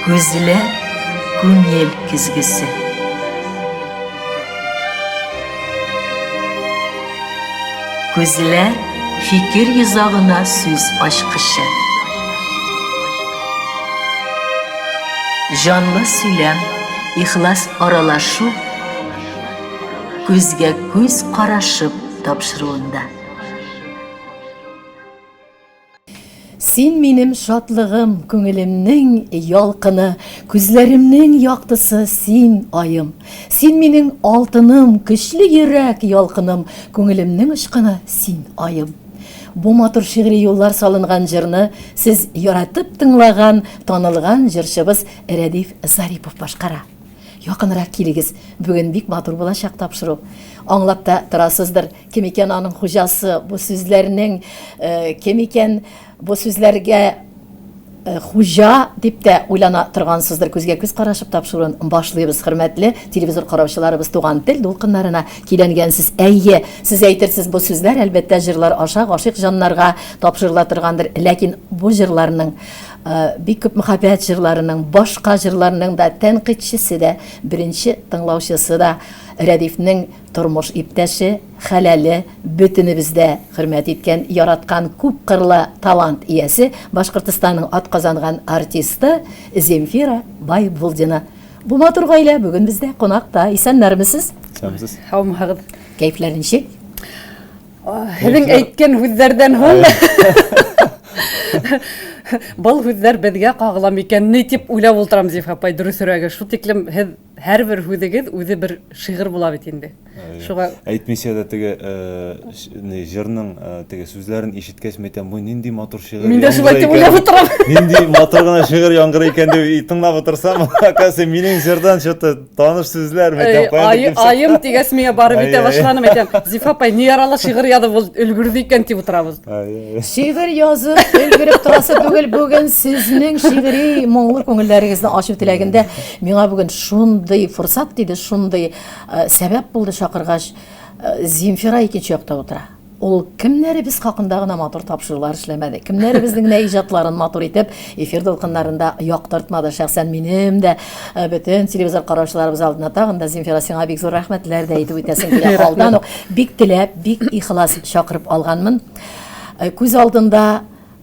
Күзләр күңел көзгесе. Күзләр фикер йозагына сүз ачкычы. Җанлы сөйләм, ихлас аралашу күзгә күз карашып тапшыруында. Син минем шатлыгым, күңелемнең ялкыны, күзләремнең яктысы син, аем. Син минем алтыным, көчле йөрәк ялкыным, күңелемнең очкыны син, аем. Бу матур шигъри юллар салынган җырны сез яратып тыңлаган танылган җырчыбыз Рәдиф Зарипов башкара. Якынрак килегез, бүген бик матур булачак тапшыру. Аңлап та торасыздыр, кем икән аның хуҗасы, бу сүзләрнең э, кем икән бу сүзләргә э, хуҗа дип тә уйлана торгансыздыр. Күзгә күз карашып тапшыруын башлыйбыз, хөрмәтле телевизор караучыларыбыз, туган тел дулкыннарына киләнгәнсез. Әйе, сез әйтерсез, бу сүзләр, әлбәттә, җырлар аша гашыйк җаннарга тапшырыла торгандыр. Ләкин бу җырларның Бик күп мәхәббәт җырларының, башка җырларның да тәнкыйтьчесе дә, беренче тыңлаучысы да Рәдифнең тормыш иптәше, хәләле, бөтенебез дә хөрмәт иткән, яраткан күпкырлы талант иясе, Башкортостанның атказанган артисты Земфира Байбулдина. Бу матур гаилә бүген бездә кунакта. Исәннәрмесез? Исәнмесез. Һаумыһыгыз. Кәефләр ничек? Һеҙҙең әйткән һүҙҙәрҙән һуң был һүҙҙәр беҙгә ҡағыла микән ни тип уйлап ултырам, Зифа апай, дөрөҫөрәге. Шул тиклем һеҙ һәрбер һүҙегеҙ үҙе бер шиғыр була бит инде. Шуға әйтмичә дә теге ни җырның теге сүзләрен ишеткәч, мин әйтәм, бу нинди матур шигырь. Мин дә шулай дип уйлап утырам. Нинди матур гына шигырь яңгырый икән дип тыңлап утырсам, оказывается, минем җырдан что-то Таныш сүзләр, мәйтәм, каян килеп Аем дигәч, миңа барып итә башланым, әйтәм, Зифа апай, ни яралы шигырь язып ул өлгерде икән дип утырабыз. Шигырь язып өлгереп торасы түгел, бүген сезнең шигъри моңлы күңелләрегезне ачу теләгендә миңа бүген шундый форсат тиде, шундый э, сәбәп булды чакыргач, э, Земфира икенче якта утыра. Ул кемнәребез хакында гына матур тапшырулар эшләмәде, кемнәребезнең генә иҗатларын матур итеп эфир дулкыннарында яктыртмады. Шәхсән минем дә э, бөтен телевизор караучыларыбыз алдына тагын да Земфира сиңа бик зур рәхмәтләр дә әйтеп үтәсем килә. Алдан ук бик теләп, бик ихлас чакырып алганмын. Э, күз алдында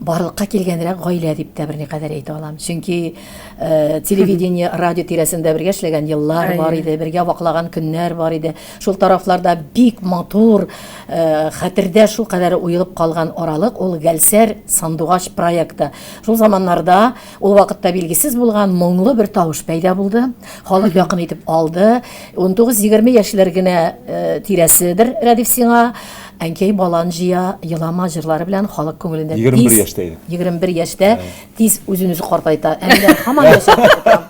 барлыкка килгәнрәк гаилә дип тә берникадәр әйтә алам. Чөнки э, телевидение, радио тирәсендә бергә эшләгән еллар бар иде, бергә ваклаган көннәр бар иде. Шул тарафларда бик матур, э, хәтердә шул кадәр уелып калган аралык ул Гәлсәр Сандугач проекты. Шул заманнарда ул вакытта билгесез булган моңлы бер тавыш пәйда булды. Халык якын итеп алды. 19-20 яшьләр генә э, тирәседер, Рәдиф сиңа. Әнкәй балан җыя, елама җырлары белән халык күңелендә 21 тиз, яшьтә иде. 21 яшьтә тиз үзен үзе картайта. Ә мин һаман яшәп утырам.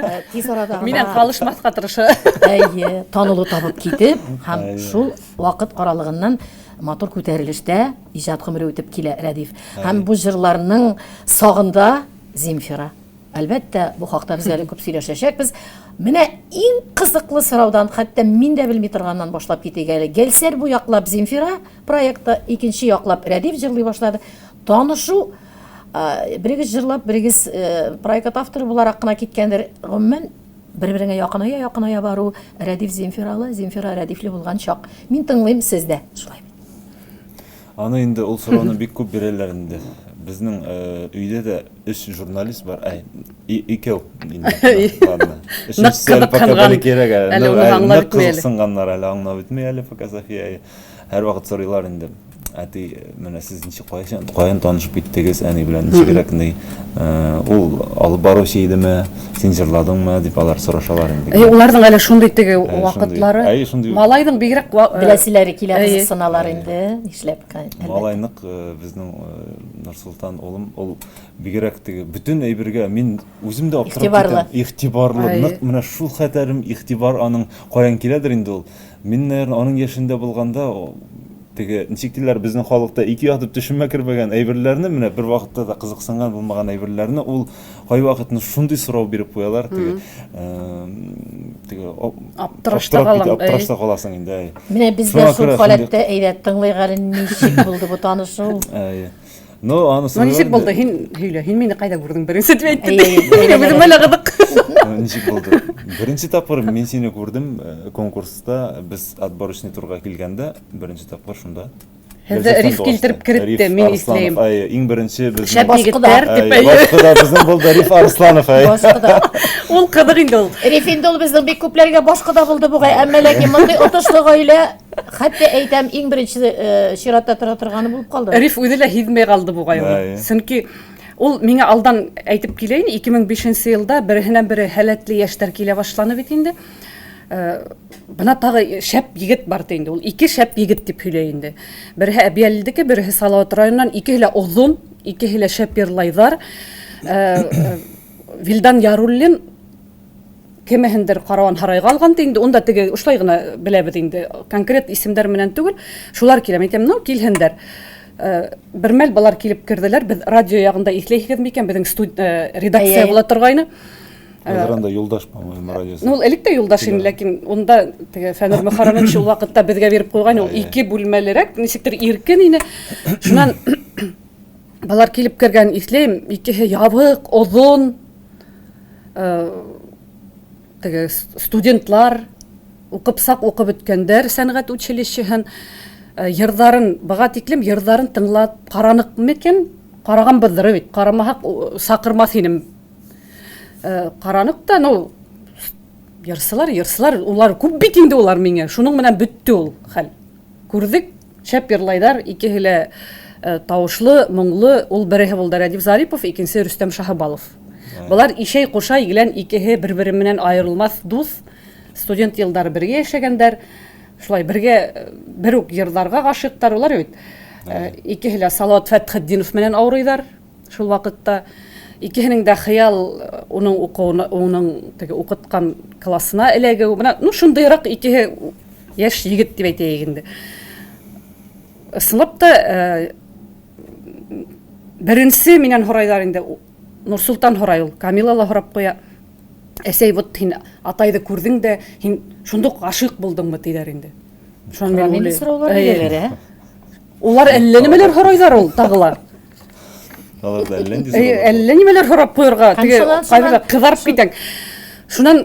Э, тиз арада Миннән калышмаска тырыша. Әйе, танылу табып китеп һәм шул вакыт аралыгыннан матур күтәрелештә иҗат гомере үтеп килә Рәдиф. Һәм бу җырларның сагында Земфира. Әлбәттә, бу хакта без әле күп сөйләшәчәкбез. Менә иң кызыклы сораудан, хәтта мин дә белми торганнан башлап китик әле. Гәлсәр бу яклап Земфира проекты, икенче яклап Рәдиф җырлый башлады. Танышу берегез җырлап, берегез э, проект авторы буларак кына киткәндер. Гомумән, бер-береңә якыная якыная бару Рәдиф Земфиралы, Земфира Рәдифле булган чак. Мин тыңлыйм, сез дә шулай бит. Аны инде ул сорауны бик күп бирәләр инде. Безнең э, өйдә дә өч журналист бар. Әй, икәү инде. Ладно. Өченчесе әле пока бәләкәйрәк әле. Әле аны аңлап бетми әле. Кызыксынганнар әле аңлап бетми әле пока София. Һәрвакыт сорыйлар инде. Әти, менә сез ничек кайчан каян танышып киттегез әни белән ничегрәк ни? Э, ул алып баручы идеме? Син җырладыңмы дип алар сорашалар инде. Әй, уларның әле шундый теге вакытлары. Әй, шундый. Малайның бигрәк э, беләселәре килә, кызыксыналар инде. Нишләп? Малай нык э, безнең Нурсултан улым, ул бигрәк теге бөтен әйбергә мин үзем дә аптырап китәм. Игътибарлы. Нык менә шул хәтәрем игътибар аның каян киләдер инде ул. Мин, наверное, аның яшендә булганда, теге, ничек диләр, безнең халыкта ике ятып төшемә кермәгән әйберләрне, менә бер вакытта да кызыксынган булмаган әйберләрне ул кайвакытны шундый сорау биреп куялар, теге, теге аптырашта калам, аптырашта каласың инде. Менә без дә шул халәттә, әйдә, тыңлыйк әле, ничек булды бу танышу. Әйе. Ну, анысы Ну, ничек булды? Һин һөйлә. Һин мине кайда күрдең беренче дип әйтте. Минем үземә лә кызык. Ничек булды? Беренче тапкыр мин сине күрдем э, конкурста. Без отборочный турга килгәндә, беренче тапкыр шунда. Һәм Риф килтереп керетте, мин исләйм. Ай, иң беренче безнең Шәп егетләр дип әйе. Башкада безнең булды Риф Арсланов. Әй. Башкада. Ул кызык инде ул. Риф инде ул безнең бик күпләргә башкада булды бугай, әмма ләкин мондый отышлы гаилә Хәтта әйтәм, иң беренче э, чиратта тора торганы булып калды. Риф үзе лә һизмәй калды бугай аны. Әйе. Чөнки ул миңа алдан әйтеп килә инде, 2005 елда береһеннән бере һәләтле яшьләр килә башланы бит инде. Э, Бына тагы шәп егет бар ди инде. Ул ике шәп егет дип һөйләй инде. Береһе Әбиәлдеке, береһе Салават районыннан, икеһе лә озын, икеһе лә шәп йырлайҙар. Э, э, Вилдан Яруллин Кемеһендер караван һарайга алган ди инде, унда теге ошолай гына беләбез инде, конкрет исемдәр менән түгел. Шулар килә. Мин әйтәм, ну, килһендәр. Э, бер мәл балар килеп керделәр. Без радио ягында иҫләйһегеҙ микән? Беҙҙең студ э, редакция була торғайны. Хәзер анда Юлдаш, по-моему, радиосы. Ну, ул элек тә Юлдаш инде, ләкин унда теге Фәнүр Мөхәррәмович ул вакытта безгә биреп куйган, ул ике бүлмәлерәк, ничектер иркен ине. Шуннан балар килеп кергән иҫләйем, икеһе ябык, озын, Э, теге студентлар укыпсак укып беткәндәр сәнгать училищеһын э, йырдарын быга тиклем йырдарын тыңлап каранык микән караганбыздыр бит карамаһак сакырмас инем э, каранык та ну йырсылар йырсылар улар күп бит инде улар миңа шуның менән бетте ул хәл Күрдек, шәп йырлайдар, икеһе лә э, тавышлы, моңлы. Ул береһе булды Рәдиф Зарипов, икенче Рөстәм Шаһыбалов. Болар ишәй кушай гелән икеһе бер-бере менән аерылмас дус. Студент елдары бергә яшәгәндәр. Шулай бергә э, бер үк йырларга гашыйктар улар бит. Э, икеһе лә Салават Фәтхетдинов менән авырыйдар. Шул вакытта икеһенең дә хыял э, уның укуына, уның теге укыткан классына эләгү. Менә ну шундыйрак икеһе яшь егет дип әйтәйек инде. Ысынлап та э, беренче миннән һорайлар инде Нурсултан һорай ул, Камила ла һорап куя. Әсәй, вот һин атайды күрдең дә, һин шундук гашыйк булдыңмы диләр инде. Шуннан мин уйлыйм. Сораулар бирәләр, ә? Улар әллә нәмәләр һорайлар ул тагыла. Алар да әллә нинди сораулар. Әллә нәмәләр һорап куярга, теге кайбердә кызарып китәң. Шуннан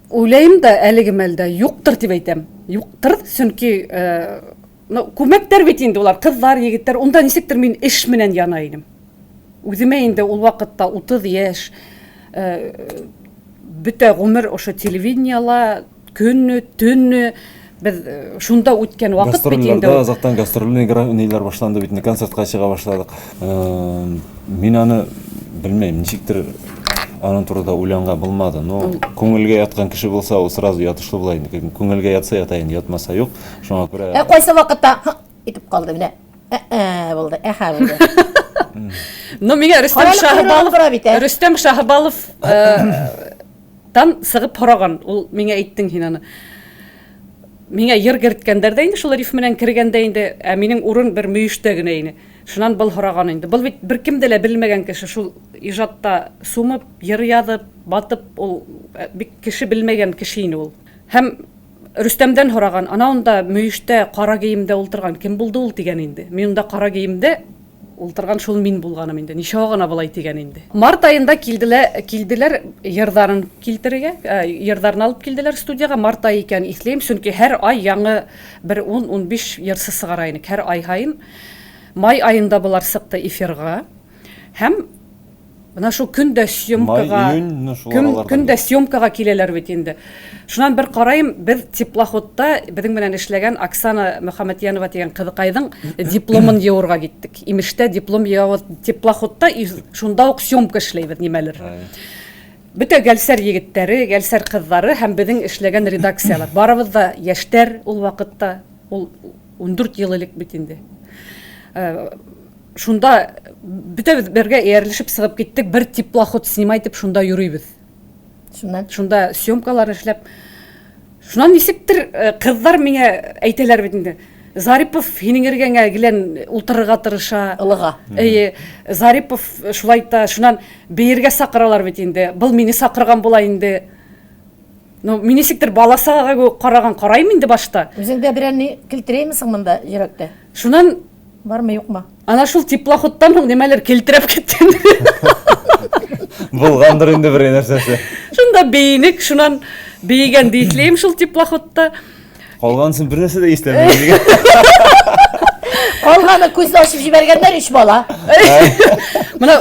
уйлайым да әлеге мәлдә юктыр дип әйтәм. Юктыр, чөнки э, ну, күмәктәр бит инде улар, кызлар, егетләр. Унда ничектер мин эш менән яна идем. Үземә инде ул вакытта 30 яшь, э, бөтә гомер ошо телевидениела, Көнне, төнне без э, шунда үткән вакыт бит инде. Гастрольләрдә азактан гастрольный ниләр башланды бит, концертка чыга башладык. Э, мин аны белмәйм, ничектер аның турында уйланган булмады. Но күңелгә яткан кеше булса, ул сразу ятышлы була инде. Күңелгә ятса ята инде, ятмаса юк. Шуңа күрә. Ә кайсы вакытта итеп калды менә. Ә булды, әхә булды. Ну, миңа Рөстәм Шаһбалов, ә? Рөстәм Шаһбалов э, Тан сыгып һораган, ул миңа әйттең һин аны. Миңа йыр керткәндәр дә инде шул риф менән кергәндә инде, ә минем урын бер мөештә генә ине. Шуннан был һораган инде. Был бит беркем дә лә белмәгән кеше, шул ижатта сумып, йыр язып, батып, ул э, бик кеше белмәгән кеше ине ул. Һәм Рөстәмдән һораган, ана унда мөештә кара киемдә ултырган кем булды ул дигән инде. Мин унда кара киемдә Ултырган шул мин булганым инде. Ничә гына болай дигән инде. Март аенда килделәр, килделәр йырдарын килтерергә, э, йырдарын алып килделәр студиягә. Март ае икәнен исләйм, чөнки һәр ай яңы бер 10-15 йырсы чыгара идек. Һәр ай һаен. Май аенда болар чыкты эфирга. Һәм Менә шул көн дә съемкага, Май, июнь, ну, шул көн, араларда көн дә съемкага киләләр бит инде. Шуннан бер караем, без теплоходта безнең белән эшләгән Оксана Мөхәммәтьянова дигән кызыкайның дипломын йыуырга киттек. Имештә диплом йыябыз теплоходта, и шунда ук съемка эшләйбез нимәлер. Бөтә Гәлсәр егетләре, Гәлсәр кызлары һәм безнең эшләгән редакцияләр. Барыбыз да яшьтәр ул вакытта, ул 14 ел элек бит инде. Э, Шунда бөтәбез бергә иярелешеп чыгып киттек, бер теплоход снимай итеп шунда йөрибез. Шуннан? Шунда съемкалар эшләп. Шуннан ничектер э, кызлар миңа әйтәләр бит инде. Зарипов һинең эргәңә гелән утырырга тырыша. Ылыга. Әйе, Зарипов шулай та, шуннан биергә сакыралар бит инде. Был мине сакырган була инде. Ну, мин ничектер баласага кебек караган карайм инде башта. Үзең дә берәр ни килтерәйме соң монда йөрәктә? Шуннан Бармы, юкмы? Ана шул теплоходтан һуң нимәлер келтерәп киткән. Булгандыр инде бер нәрсәсе. Шунда биенек, шунан биегән диетлейм шул теплоходта. Калгансын бер нәрсә дә исләмим. Калганы күзне ачып җибәргәннәр өч бала. Менә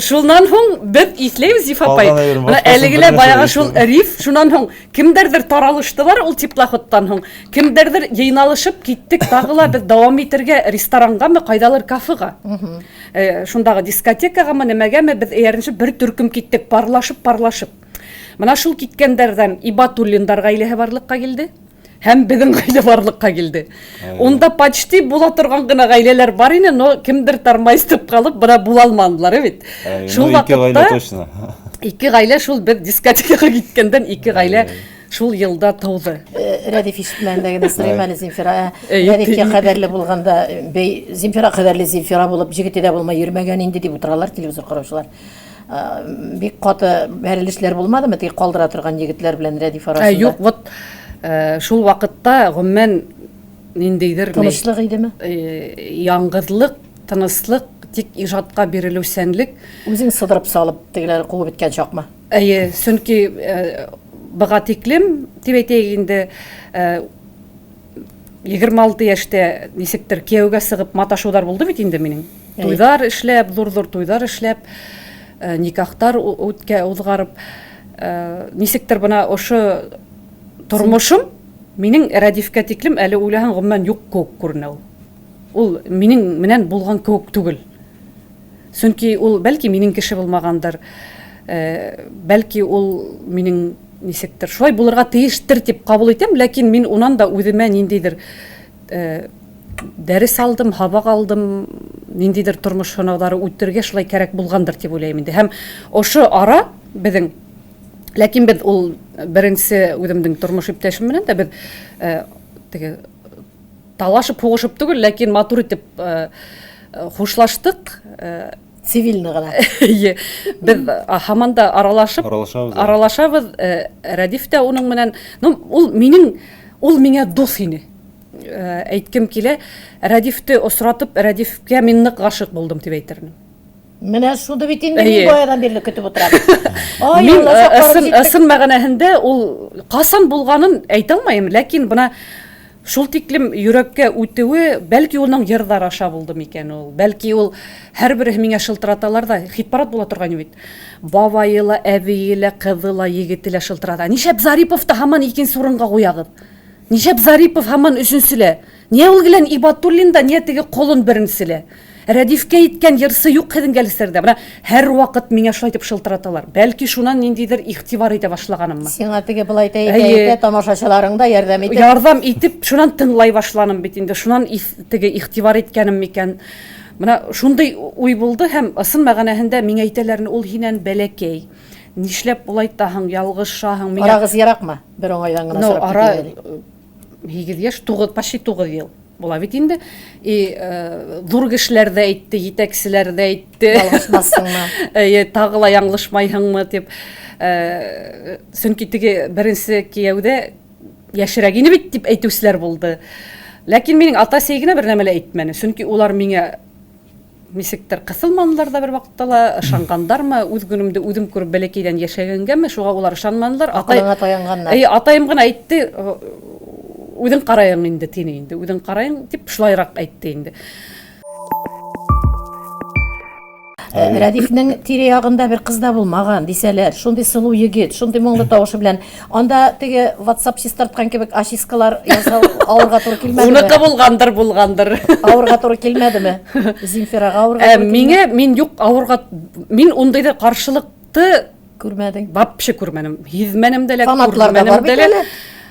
шуннан һуң без исләйбез Зифа апай. Менә әлеге лә баягы шул риф, шуннан һуң кемдәрдер таралыштылар ул теплоходтан һуң. Кемдәрдер җыйналышып киттек тагы ла без дәвам итергә ресторангамы, кайдалыр кафега. Э, шундагы дискотекагамы, нәмәгәме без ияренче бер төркем киттек, парлашып, парлашып. Менә шул киткәннәрдән Ибатуллиндар гаиләһе барлыкка килде. Һәм безнең гаилә барлыкка килде. Унда почти була торган гына гаиләләр бар иде, но кемдер тормозитып калып, бына була алмадылар бит. Шул ну, ике гаилә точно. Ике гаилә шул без дискотекага киткәндән ике гаилә шул елда туды. Э, Рәдиф ишетмәгәндә генә сорыйм әле Земфира. Э, Рәдифкә кадәрле булганда, бәй, Земфира кадәрле Земфира булып, җегете дә булмай йөрмәгән инде дип утыралар телевизор караучылар. Бик каты бәрелешләр булмадымы теге калдыра торган егетләр белән Рәдиф арасында? Юк, вот шул вакытта гомумән ниндидер тынычлык идеме? Яңгызлык, тынычлык, тик иҗатка бирелүчәнлек. Үзең сыдырып салып тегеләр куып беткән чакмы? Әйе, чөнки быга тиклем дип әйтәйек инде, 26 яшьтә ничектер кияүгә чыгып маташулар булды бит инде минем. Туйлар эшләп, зур-зур туйлар эшләп, э, никахтар үткә узгарып, э, ничектер бына ошо тормышым минең Рәдифкә тиклем әле уйлаһаң гомумән юк кеүек күренә ул. Ул минең менән булган кеүек түгел. Чөнки ул бәлки минең кеше булмагандыр, э, бәлки ул минең ничектер шулай булырга тиештер дип кабул итәм, ләкин мин унан да үземә ниндидер э, дәрес алдым, һабак алдым, ниндидер тормыш сынаулары үтергә шулай кәрәк булгандыр дип уйлыйм инде. Һәм ошо ара безнең ләкин без ул беренче үземнең тормыш иптәшем белән дә без э, теге талашып, һугышып түгел, ләкин матур итеп э, хушлаштык. Э, Цивильный гына. Әйе. Без һаман да аралашып, аралашабыз. Аралашабыз. Рәдиф тә уның менән, ну, ул минең, ул миңа дус ине. Әйткем килә, Рәдифте осратып, Рәдифкә мин нык гашык булдым дип әйтермен. Менә шуны бит инде мин баядан бирле көтеп утырам. Ай, мин ысын, ысын мәгънәһендә ул касан булганын әйтә алмыйм, ләкин бына шул тиклем йөрәккә үтүе, бәлки уның йырдар аша булды микән ул, бәлки ул һәрбере миңа шылтыраталар да, хит-парад була торган бит. Бабае ла, әбие лә, кызы ла, егете лә шылтырата. Нишләп Зарипов та һаман икенче урынга куягыз? Нишләп Зарипов һаман өченчелә? Ния ул гелән Ибатуллин да, ния теге колын беренчелә? Рәдифкә әйткән йырсы юк һеҙнең гәлсәрдә. Менә һәрвакыт миңа шулай итеп шылтыраталар. Бәлки шуннан ниндидер игътибар итә башлаганыммы? Сиңа теге болай әйтә, әйтә, әйтә, тамашачыларың да ярдәм итеп. Ярдәм итеп, шуннан тыңлай башланым бит инде. Шуннан теге игътибар иткәнем микән? Менә шундый уй булды һәм ысын мәгънәһендә миңа әйтәләр, ул һинән бәләкәй. Нишләп болай итәһең, ялгышаһың? Миңа Арагыз еракмы? Бер уңайдан гына сорап китәйем әле. 8 яшь, 9, почти 9 ел була бит инде. И э, зур кешеләр дә әйтте, җитәкчеләр дә әйтте. Ялгышмассыңмы? Әйе, тагы ла яңлышмайһыңмы дип. Э, чөнки теге беренче кияүдә яшерәк ине бит дип әйтүчеләр булды. Ләкин минем ата-әсәй генә бер нәмә лә әйтмәне. Чөнки улар миңа Ничектер кысылмадылар да бер вакытта ла, ышангандармы, үз көнемдә үзем күреп бәләкәйдән яшәгәнгәме, шуңа улар ышанмадылар. Атай, Акылыңа таянганнар. Әйе, атаем гына әйтте, үзең караең инде, тине инде, үзең караең, дип шулайрак әйтте инде. Э, Рәдифнең тирә-ягында бер кыз да булмаган, дисәләр, шундый сылу егет, шундый моңлы тавышы белән. Анда теге WhatsApp чистарткан кебек очисткалар ясау авырга туры килмәдеме? Уныкы булгандыр, булгандыр. Авырга туры килмәдеме? Земфирага авырга э, туры Миңа мин юк авырга мин ундый да каршылыкты күрмәдең. Вообще күрмәдем. Һизмәнем дә лә, Фанатлар да бар бит әле.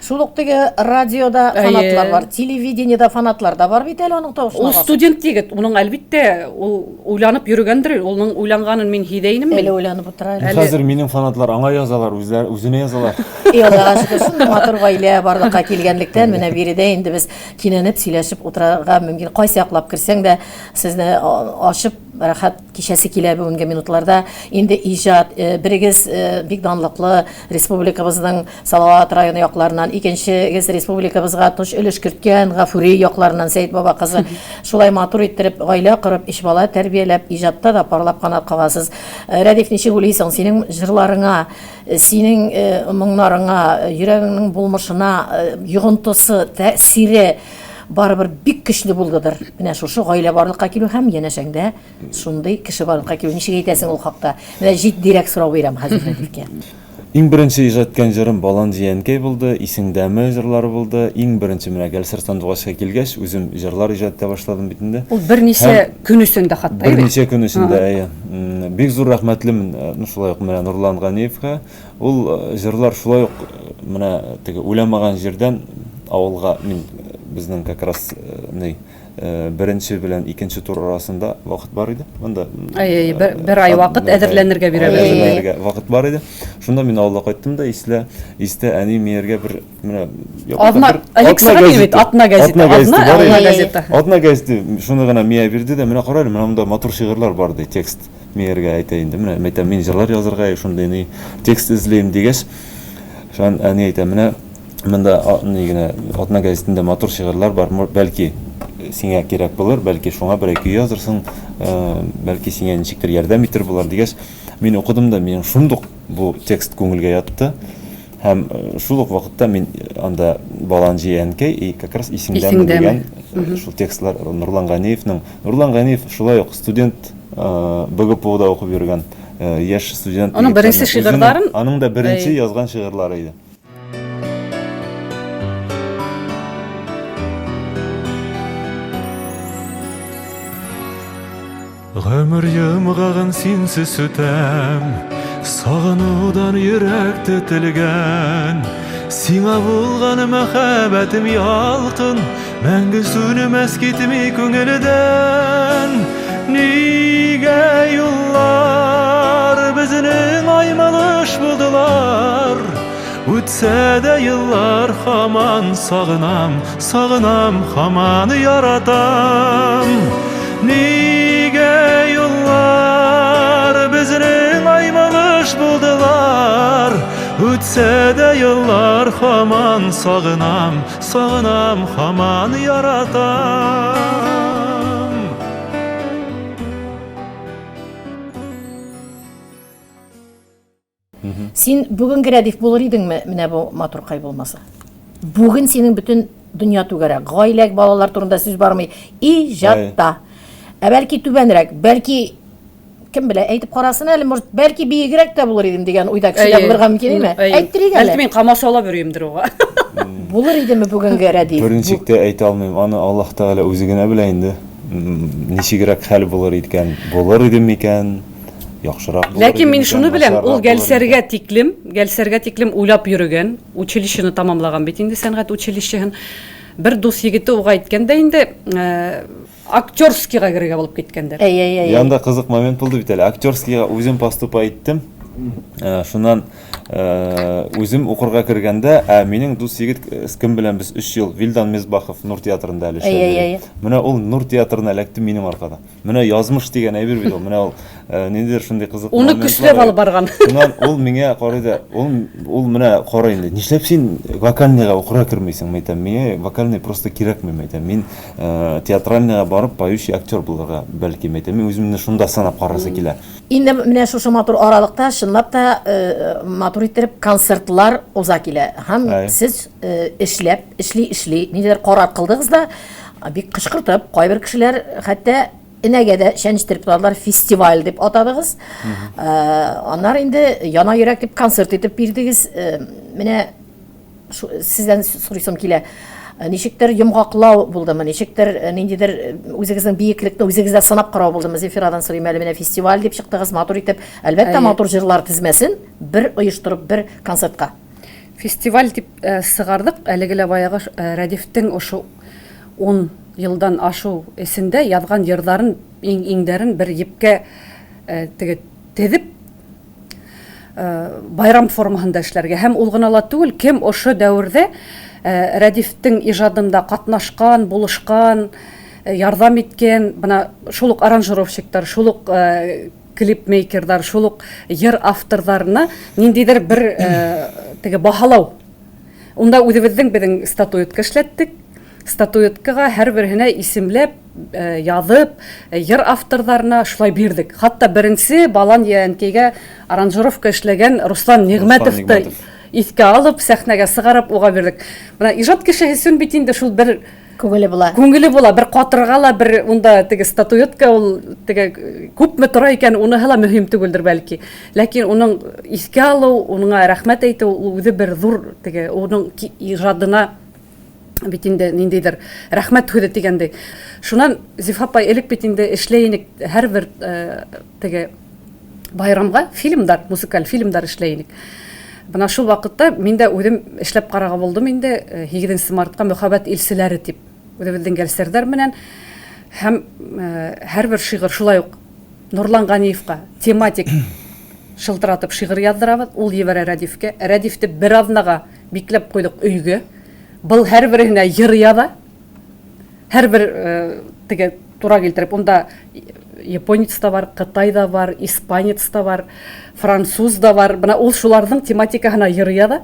Шул ук теге радиода фанатлар бар, телевидениедә фанатлар да бар бит әле аның тавышына. Ул студент егет, уның әлбиттә, ул уйланып йөргәндер, уның уйланганын мин һидә инем мин. Әле уйланып утыра әле. Хәзер минем фанатлар аңа язалар, үзләр үзенә язалар. И Аллага шөкер, шундый матур гаилә барлыкка килгәнлектән, менә биредә инде без кинәнеп сөйләшеп утырырга мөмкин. Кайсы яклап керсәң дә, сезне ачып рәхәт кичәсе килә бүгенге минутларда. Инде иҗат, берегез бик данлыклы республикабызның Салават районы якларыннан, икенчегез республикабызга точ өлеш керткән Гафури якларыннан Сәет баба кызы. Шулай матур иттереп гаилә корып, өч бала тәрбияләп, иҗатта да парлап канат кагасыз. Рәдиф, ничек уйлыйсың, синең җырларыңа, синең моңнарыңа, йөрәгеңнең булмышына йогынтысы, тәэсире барыбер бик көчле булдыдыр. Менә шушы гаилә барлыкка килү һәм янәшәңдә шундый кеше барлыкка килү. Ничек әйтәсең ул хакта? Менә җитдирәк сорау бирәм хәзер Рәдифкә. Иң беренче иҗат иткән җырым Балан җиянкәй булды, Исеңдәме җырлары булды. Иң беренче менә Гәлсәр Сандугачка килгәч, үзем җырлар иҗат итә башладым бит инде. Ул берничә көн эчендә хәтта, әйе бит? Берничә көн эчендә, әйе. Бик зур рәхмәтлемен, ну шулай ук менә Нурлан Ганиевка. Ул җырлар шулай ук менә теге уйламаган җирдән авылга мин безнең как раз ни беренче белән икенче тур арасында вакыт бар иде. Монда Әй, бер, бер ай вакыт әзерләнергә бирәләр. Әзерләнергә вакыт бар иде. Шунда мин авылга кайттым да, ислә, истә әни мияргә бер менә Атна, Александр бит, атна газеты. Атна газеты. Атна газеты шуны гына мия бирде дә, менә кара әле, менә монда матур шигырьләр бар ди, текст мияргә әйтә инде. Менә әйтәм, мин җырлар язырга шундый ни текст эзлим дигәч, шуннан әни әйтә, менә Монда ни генә атна газетында матур шигырьләр бар, бәлки сиңа кирәк булыр, бәлки шуңа берәр көй язырсың, бәлки сиңа ничектер ярдәм итер болар дигәч, мин укыдым да, минем шундук бу текст күңелгә ятты. Һәм шул ук вакытта мин анда Балан җый әнкәй и как раз Исеңдәме дигән шул текстлар Нурлан Ганиевның. Нурлан Ганиев шулай ук студент БГПУда укып йөргән яшь студент. Аның беренче шигырьләрен Аның да беренче язган шигырьләре иде. Гомер йомгагын синсез сүтәм, Сагынудан йөрәк тетелгән. Сиңа булган мәхәббәтем ялкын, Мәңге сүнмәс китми күңелдән. Нигә юллар безнең аймалыш булдылар? Үтсә дә еллар хаман сагынам, сагынам, хаман яратам. Нигә юллар безнең аймалыш булдылар? Үтсә дә еллар хаман сагынам, Сагынам, хаман яратам. Син бүгенге Рәдиф булыр идеңме, менә бу матуркай булмаса? Бүген синең бөтен дөнья түгәрәк, гаилә, балалар турында сүз бармый. Иҗатта. Ә бәлки түбәнрәк, бәлки Кем белә, әйтеп карасын әле, может, бәлки биегрәк тә булыр идем дигән уйда кешедә булырга мөмкин име? Әйттерик әле. Бәлки мин камачаулап йөримдер уга. Булыр идеме бүгенге Рәдиф? Берничек тә әйтә алмыйм. Аны Аллаһ Тәгалә үзе генә белә инде. Ничегрәк хәл булыр икән, булыр идем микән, яхшырак булыр Ләкин мин шуны беләм, ул Гәлсәргә тиклем, Гәлсәргә тиклем уйлап йөрегән, училищены тамамлаган бит инде, сәнгать училищеһын. Бер дус егете уга әйткән дә инде, Актерскийга керергә булып киткәндер. Әй, әй, әй. Янда кызык момент булды бит әле. Актерскийга үзем поступать иттем. Э, шуннан э, үзем укырга кергәндә, ә минем дус егет э, с кем белән без 3 ел Вилдан Мисбахов Нур театрында әле эшләде. Менә ул Нур театрына эләкте минем аркада. Менә язмыш дигән әйбер бит ул. Менә ул ниндидер шундый кызык Уны көчләп алып барган. Шуннан ул миңа карый да, ул ул менә карый инде. Нишләп син вокальныйга укырга кермисең, мәйтәм. Миңа вокальный просто кирәкми, мәйтәм. Мин Э, театральныйга барып поющий актер булырга бәлки әйтәм мин үземне шунда сынап карасы килә инде менә шушы матур аралыкта чынлап та э, матур иттереп концертлар уза килә һәм сез э, эшләп эшли эшли ниндидер карар кылдыгыз да бик кычкыртып кайбер кешеләр хәтта энәгә дә чәнечтереп тордылар фестиваль дип атадыгыз аннары инде яна йөрәк дип концерт итеп бирдегез менә Сездән сорыйсым килә. Э, ничектер йомгаклау булдымы, ничектер э, ниндидер э, үзегезнең биеклекне үзегездә сынап карау булдымы? Зефирадан сорыйм әле, менә фестиваль дип чыктыгыз, матур итеп. Әлбәттә, матур җырлар тезмәсен бер оештырып бер концертка. Фестиваль дип сыгардык, әлеге лә баягы Рәдифтең ошо 10 елдан ашу эчендә язган җырларын, иң-иңдәрен бер епкә теге тезеп Э, байрам формаһында эшләргә. Һәм ул гына ла түгел, кем ошо дәвердә э, Рәдифтең ижадында катнашкан, булышкан, ярдәм иткән, менә шул ук аранжировщиктар, шул ук клипмейкердар, шул ук йыр авторларына ниндидер бер теге баһалау. Унда үзебезнең безнең статуэтка эшләттек. Статуэткага һәрберһенә исемләп, язып, йыр авторларына шулай бирдек. Хатта беренче Балан я әнкәйгә аранжировка эшләгән Руслан Нигъмәтовты искә алып, сәхнәгә сыгарып уга бирдек. Менә иҗат кешесе өчен бит инде шул бер Күңеле була. Күңеле була, бер катырга ла, бер унда теге статуэтка ул теге күпме тора икән, уныһы ла мөһим түгелдер бәлки. Ләкин уның искә алу, уныңа рәхмәт әйтү, ул үзе бер зур теге уның иҗадына бит инде ниндидер рәхмәт һүзе дигәндәй. Шуннан Зифа апай элек бит инде эшләй инек һәрбер э, теге байрамга фильмдар, музыкаль фильмдар эшләй инек. Менә шул вакытта мин дә үзем эшләп карага булдым инде 8 э, мартка Мөхәббәт илчеләре дип. Үзебезнең гәлсәрдәр менән һәм э, һәрбер шигырь шулай ук Нурлан Ганиевка тематик шылтыратып шигырь яздырабыз, ул ебәрә Рәдифкә. Рәдифте бер азнага бикләп куйдык өйгә. Был һәрберенә йыр яза. Һәрбер э, теге тура килтереп, унда японец та бар, кытай да бар, испанец та бар, француз да бар. Менә ул шуларның тематикаһына йыр яза.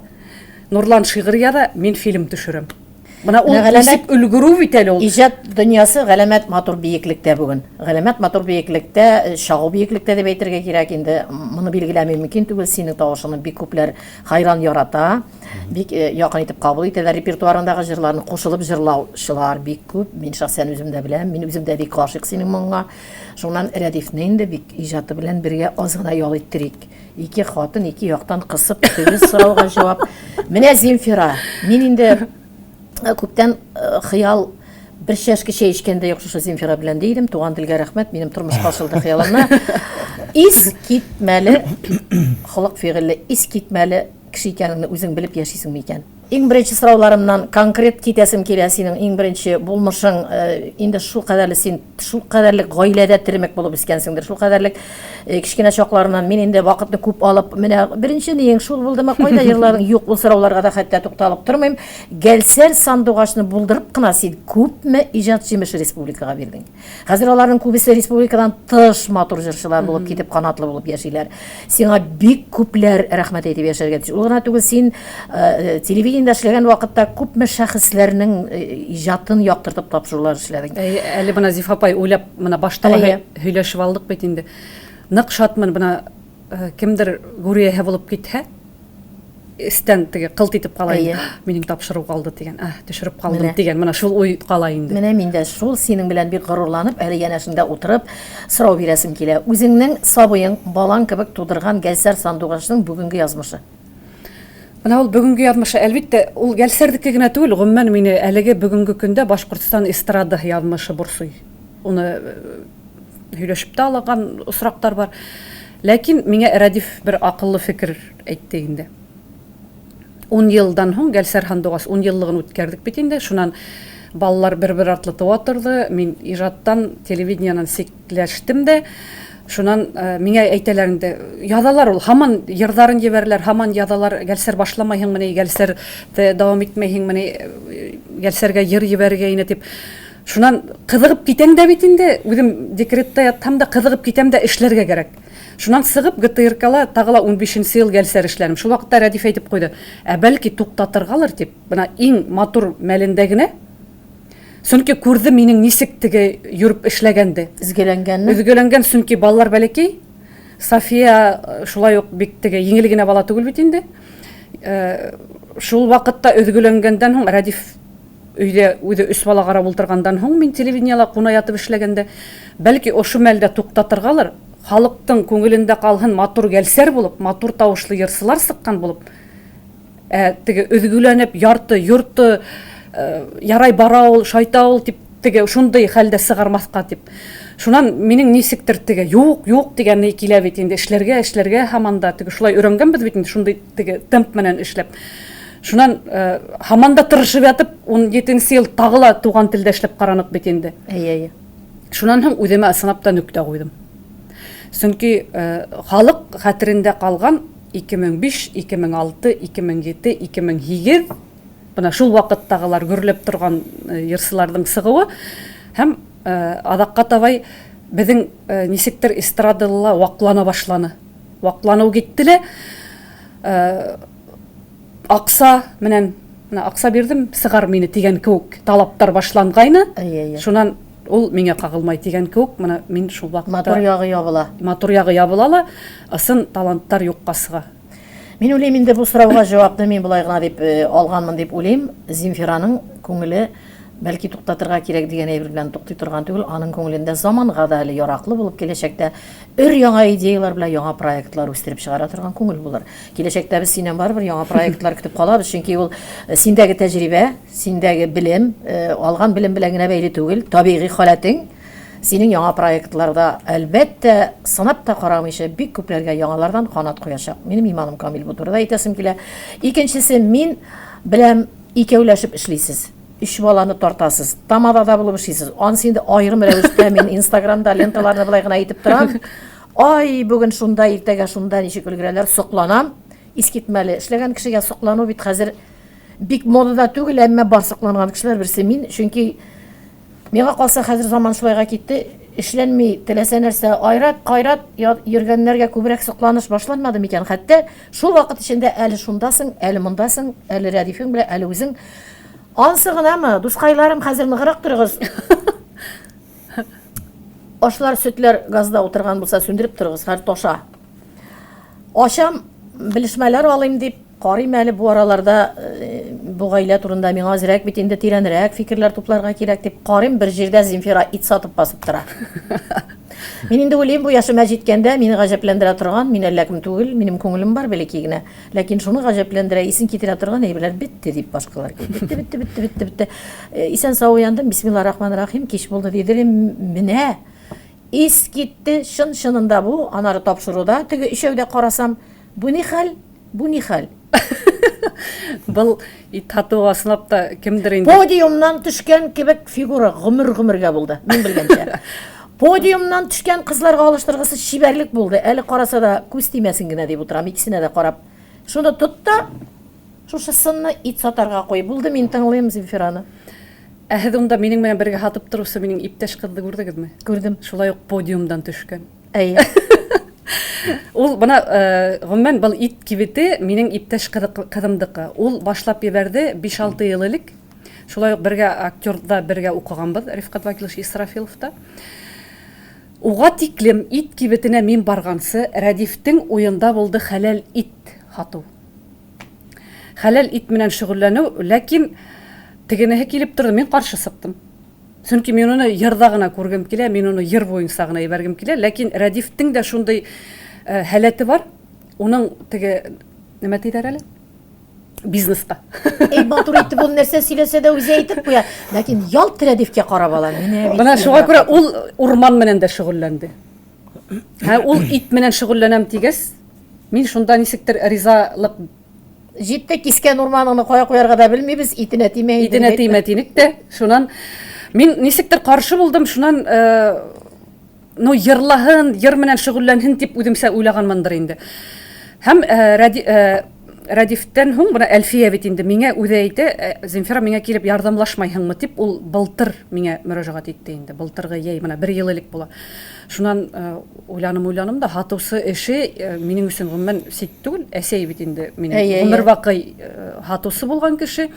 Нурлан шигырь яза, мин фильм төшерәм. Менә ул ничек өлгерү бит әле ул. Иҗат дөньясы галәмәт матур биеклектә бүген. Галәмәт матур биеклектә, э, чагу биеклектә дип әйтергә кирәк инде. Моны билгеләми мөмкин түгел. Синең тавышыңны бик күпләр хайран ярата. Бик э, якын итеп кабул итәләр. Репертуарыңдагы җырларны кушылып җырлаучылар бик күп. Мин шәхсән үзем дә беләм. Мин үзем дә бик гашыйк синең моңга. Шуннан Рәдифне инде бик иҗаты белән бергә аз гына ял иттерик. Ике хатын ике яктан кысып теге сорауга җавап. Менә Земфира, мин инде э, күптән э, хыял бер чәшке чәй эчкәндә юк шушы Земфира белән ди идем. Туган телгә рәхмәт, минем тормышка ашылды хыялымны. Ис китмәле, холык фигыльле, ис китмәле кеше икәнеңне үзең белеп яшисеңме икән? Иң беренче сорауларымнан конкрет китәсем килә синең иң беренче булмышың э, инде шул кадәрле син шул кадәрлек гаиләдә теремек булып үскәнсеңдер, шул кадәрлек э, кечкенә чакларыннан мин инде вакытны күп алып, менә беренче ниең шул булдымы, кайда җырладың? Юк, ул сорауларга да хәтта тукталып тормыйм. Гәлсәр сандугачны булдырып кына син күпме иҗат җимеше республикага бирдең? Хәзер аларның күбесе республикадан тыш матур җырчылар булып китеп, канатлы булып яшиләр. Сиңа бик күпләр рәхмәт әйтеп яшәргә тиеш. Ул гына түгел, син э, телевидениедә эшләгән вакытта күпме шәхесләрнең э, иҗатын яктыртып тапшырулар эшләдең. Әле менә Зифа апай уйлап, менә башта ла һөйләшеп алдык бит инде. Нык шатмын, менә э, кемдер гүрияһе булып китһә, Истән теге кылт итеп кала инде. Минем тапшыру калды дигән. А, төшереп калдым дигән. Менә шул уй кала инде. Менә мин дә шул синең белән бик горурланып, әле янәшеңдә утырып, сорау бирәсем килә. Үзеңнең сабыең, балаң кебек тудырган Гәлсәр сандугачның бүгенге язмышы. Менә ул бүгенге язмышы, әлбиттә, ул Гәлсәрдеке генә түгел, гомумән мине әлеге бүгенге көндә Башкортстан эстрадасы язмышы борсый. Уны һөйләшеп тә алган очраклар бар. Ләкин миңа Рәдиф бер акыллы фикер әйтте инде. Ун елдан һуң Гәлсәр Һандугас ун еллыгын үткәрдек бит инде. Шуннан балалар бер-бер артлы туа торды. Мин ижаттан, телевидениедән сикләштем дә. Шуннан э, миңа әйтәләр инде, язалар ул, һаман йырдарын җибәрәләр, һаман язалар, Гәлсәр башламайһыңмыни, Гәлсәр дәвам итмәйһеңмени, э, Гәлсәргә йыр җибәрергә ине дип. Шуннан кызыгып китәм дә бит инде, үзем декретта ятсам да кызыгып китәм дә эшләргә кирәк. Шуннан сыгып ГТРКла тагы ла унбишенче ел гәлсәр эшләдем. Шул вакытта Рәдиф әйтеп куйды, ә бәлки туктатыргалыр дип, менә иң матур мәлендә генә. Чөнки күрде минең ничек теге йөреп эшләгәнде. Өзгәләнгәнне? Өзгәләнгән, чөнки балалар бәләкәй. София э, шулай ук бик теге җиңел генә бала түгел бит инде. Э, шул вакытта өзгәләнгәндән һуң Рәдиф Өйдә үзе өч бала карап утыргандан һуң, мин телевидениела куна ятып эшләгәндә, бәлки ошо мәлдә туктатыргалыр, халыктың күңелендә калһын матур гәлсәр булып, матур тавышлы йырсылар сыккан булып, ә теге өзгүләнеп, ярты, йорты, э, ярай бара ул, шайта ул дип, теге шундый хәлдә сыгармаска дип. Шуннан минең ничектер теге юк, юк дигән ни килә бит инде, эшләргә, эшләргә һаман да теге шулай өйрәнгәнбез бит инде шундый теге темп менән эшләп. Шуннан э, һаман да тырышып ятып, 17 ел тагы ла туган телдә эшләп каранык бит инде. Әйе, әйе. Шуннан һәм үземә ысынап та нөктә куйдым. Чөнки э, халык хәтерендә калган 2005, 2006, 2007, 2008 менә шул вакыттагылар гөрләп торган э, йырчыларның сыгуы. Һәм азакка табай безнең ничектер эстрадалла ваклана башланы. Ваклану китте лә акса менән менә акса бирдем, сыгар мине дигән кеүек талаптар башлангайны. Шуннан ул миңа кагылмай дигән кеүек, менә мин шул вакытта Матур ягы ябыла. Матур ягы ябыла ла, ысын таланттар юкка сыга. Мин уйлыйм инде бу сорауга җавапны мин болай гына дип э, алганмын дип уйлыйм. Земфираның күңеле бәлки туктатырга кирәк дигән әйбер белән туктый торган түгел, аның күңелендә заманга да әле яраклы булып киләчәктә өр яңа идеялар белән яңа проектлар үстереп чыгара торган күңел булыр. Киләчәктә без синнән барыбер яңа проектлар көтеп калабыз, чөнки ул э, синдәге тәҗрибә, синдәге белем, э, алган белем белән генә бәйле түгел, табигый халәтең Синең яңа проектларда, әлбәттә, сынап та карамыйча, бик күпләргә яңалардан канат куячак. Минем иманым камил, бу турыда әйтәсем килә. Икенчесе, мин беләм, икәүләшеп эшлисез. Өч баланы тартасыз, тамадада булып эшлисез. Анысы инде аерым рәвештә мин Инстаграмда ленталарны болай гына әйтеп торам. Ай, бүген шунда, иртәгә шунда, ничек өлгерәләр, сокланам. Искитмәле. Эшләгән кешегә соклану бит хәзер бик модада түгел, әмма бар сокланган кешеләр берсе мин, чөнки Миңа калса, хәзер заман шулайга китте, эшләнми, теләсә нәрсә, Айрат, Кайрат йөргәннәргә күбрәк сокланыш башланмады микән? Хәтта шул вакыт эчендә әле шундасың, әле мондасың, әле Рәдифең белән, әле үзең. Ансы гынамы, дускайларым, хәзер ныграк торыгыз. Ашлар, сөтләр газда утырган булса, сүндереп торыгыз, хәзер таша. Ачам, белешмәләр алыйм дип, карыйм әле бу араларда э, бу гаилә турында миңа әзрәк бит инде тирәнрәк фикерләр тупларга кирәк дип карыйм, бер җирдә Земфира ит сатып басып тора. Мин инде уйлыйм, бу яшемә җиткәндә мине гаҗәпләндерә торган, мин әллә кем түгел, минем күңелем бар бәләкәй генә. Ләкин шуны гаҗәпләндерә, исен китерә торган әйберләр бетте дип башкалар кебек. Бетте, бетте, бетте, бетте, бетте. Э, исән сау уяндым, бисмилла рахман рахим, кич булды диде. Менә Ис китте, чын-чынында бу, анары тапшыруда теге өчәү дә карасам, бу ни хәл, бу ни хәл? Был ит һатуга сынап та кемдер инде. Подиумнан төшкән кебек фигура гомер-гомергә булды, мин белгәнчә. Подиумнан төшкән кызларга алыштыргысыз чибәрлек булды. Әле караса да күз тимәсен генә дип утырам, икесенә дә карап. Шуны тот та, шушы сынны ит сатарга куй. Булды, мин тыңлыйм Земфираны. Ә һез унда минең белән бергә һатып торучы минең иптәш кызны күрдегезме? Күрдем. Шулай ук подиумдан төшкән. Әйе. Ул бына э, гомумән был ит кибете минең иптәш кызымдыкы. Ул башлап ебәрде 5-6 ел элек. Шулай ук бергә актерда бергә укыганбыз Рифкат Вакилович Исрафиловта. Уга тиклем ит кибетенә мин баргансы Рәдифтең уенда булды хәләл ит һату. Хәләл ит менән шөгыльләнү, ләкин тегенеһе килеп торды, мин каршы чыктым. Чөнки мин аны йырда гына күргем килә, мин аны йыр буенча гына ибәргем килә, ләкин Рәдифтең дә шундый э, һәләте бар. Уның теге нәмә диләр әле? Бизнеска. Эй, матур итеп ул нәрсә сөйләсә дә үзе әйтеп куя. Ләкин ялт Рәдифкә карап ала. Менә бит. Менә шуңа күрә ул урман менән дә шөгыльләнде. Ә ул ит менән шөгыльләнәм дигәч, мин шунда ничектер ризалык Җитте, кискән урманыңны кая куярга да белмибез, итенә тимә инде. Итенә тимә тинек тә. Шуннан мин ничектер каршы булдым, шуннан э, ну йырлаһын, йыр менән шөгыльләнһен дип үземчә уйлаганмындыр инде. Һәм э, Рәди, э, Рәдифтән һуң менә Әлфия бит инде миңа үзе әйтә, э, Земфира миңа килеп ярдәмлашмайһыңмы дип, ул былтыр миңа мөрәҗәгать итте инде. Былтыргы йәй, менә бер ел элек була. Шуннан э, уйланым, уйланым да, һатусы эше э, минем өчен гомумән чит түгел. Әсәй бит инде минем гомер бакый һатусы булган кеше.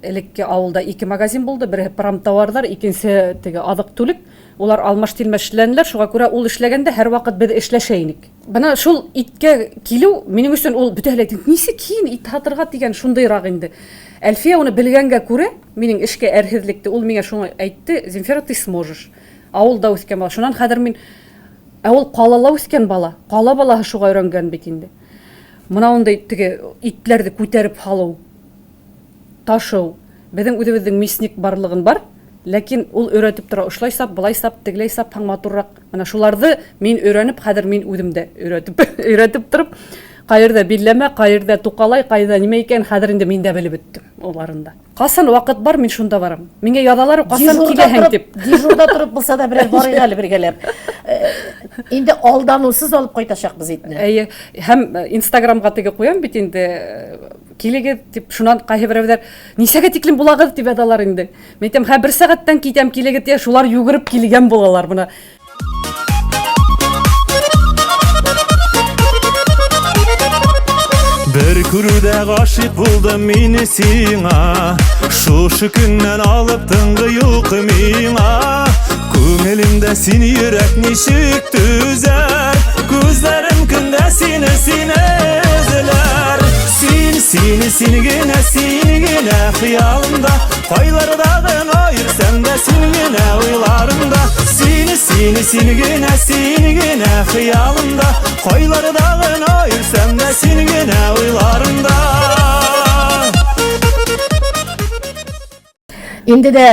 Элекке авылда ике магазин булды, бере промтоварлар, икенче теге азык-түлек. Улар алмаш-тилмәш эшләнделәр, шуңа күрә ул эшләгәндә һәрвакыт без эшләшә инек. Менә шул иткә килү минем өчен ул бөтенләй ничек киен ит һатырга дигән шундыйрак инде. Әлфия уны белгәнгә күрә, минем эшкә әрһезлекте, ул миңа шуны әйтте, Земфира, ты сможешь. Авылда үскән бала. Шуннан хәзер мин Ә ул калала үскән бала. Кала балаһы шуга өйрәнгән бит инде. Мына ундый теге итләрне күтәреп һалу, ташыу. Безнең үзебезнең мясник барлыгын бар, ләкин ул өйрәтеп тора, ошылай сап, былай сап, тегеләй сап, һәм матуррак. Менә шуларны мин өйрәнеп, хәзер мин үзем дә өйрәтеп, өйрәтеп торып, Каердә билләмә, каердә тукалай, кайда нимә икән, хәзер инде мин дә белеп беттем аларын да. Касан вакыт бар, мин шунда барам. Миңа язалар, касан киләһең дип. Дежурда торып булса да берәр барыйк әле бергәләп. Э, инде алданусыз алып кайтачакбыз итне. Әйе, һәм э, Инстаграмга теге куям бит инде, э, килегез дип, шуннан кайберәүләр, ничәгә тиклем булагыз дип язалар инде. Мин әйтәм, хә бер сәгатьтән китәм, килегез дия, шулар йөгереп килгән булалар менә. Бер күрүдә гашыйк булдым мин сиңа Шушы көннән алып тынгы юк миңа Күңелемдә син йөрәк ничек түзәр Күзләрем көндә сине, сине эзләр Син, сине, син генә, син генә хыялымда Кайларда гына йөрсәм дә син генә уйларымда Сине, сине, син генә, син генә хыялымда Кайларда гына йөрсәм дә син генә уйларымда Инде дә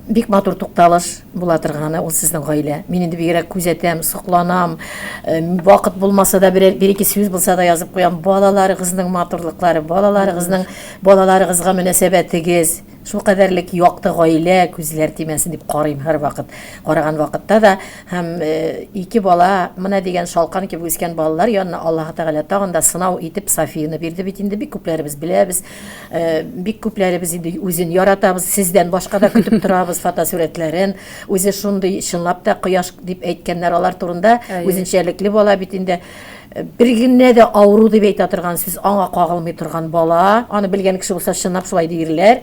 бик матур тукталыш була торганы ул сезнең гаилә. Мин инде бигрәк күзәтәм, сокланам. Э, вакыт булмаса да бер, бер ике сүз булса да язып куям. Балаларыгызның матурлыклары, балаларыгызның балаларыгызга мөнәсәбәтегез. Шул кадәрлек якты гаилә, күзләр тимәсен дип карыйм һәрвакыт. Караган вакытта да һәм э, ике бала, менә дигән шалкан кебек үскән балалар янына Аллаһы Тәгалә тагын да сынау итеп Софияне бирде бит инде. Бик күпләребез беләбез. Э, бик күпләребез инде үзен яратабыз, сездән башка да көтеп торабыз фотосурәтләрен. Үзе шундый чынлап та кояш дип әйткәннәр алар турында. Үзенчәлекле бала бит инде. Бер генә дә авыру дип әйтә торган сүз аңа кагылмый торган бала. Аны белгән кеше булса, чынлап шулай диерләр.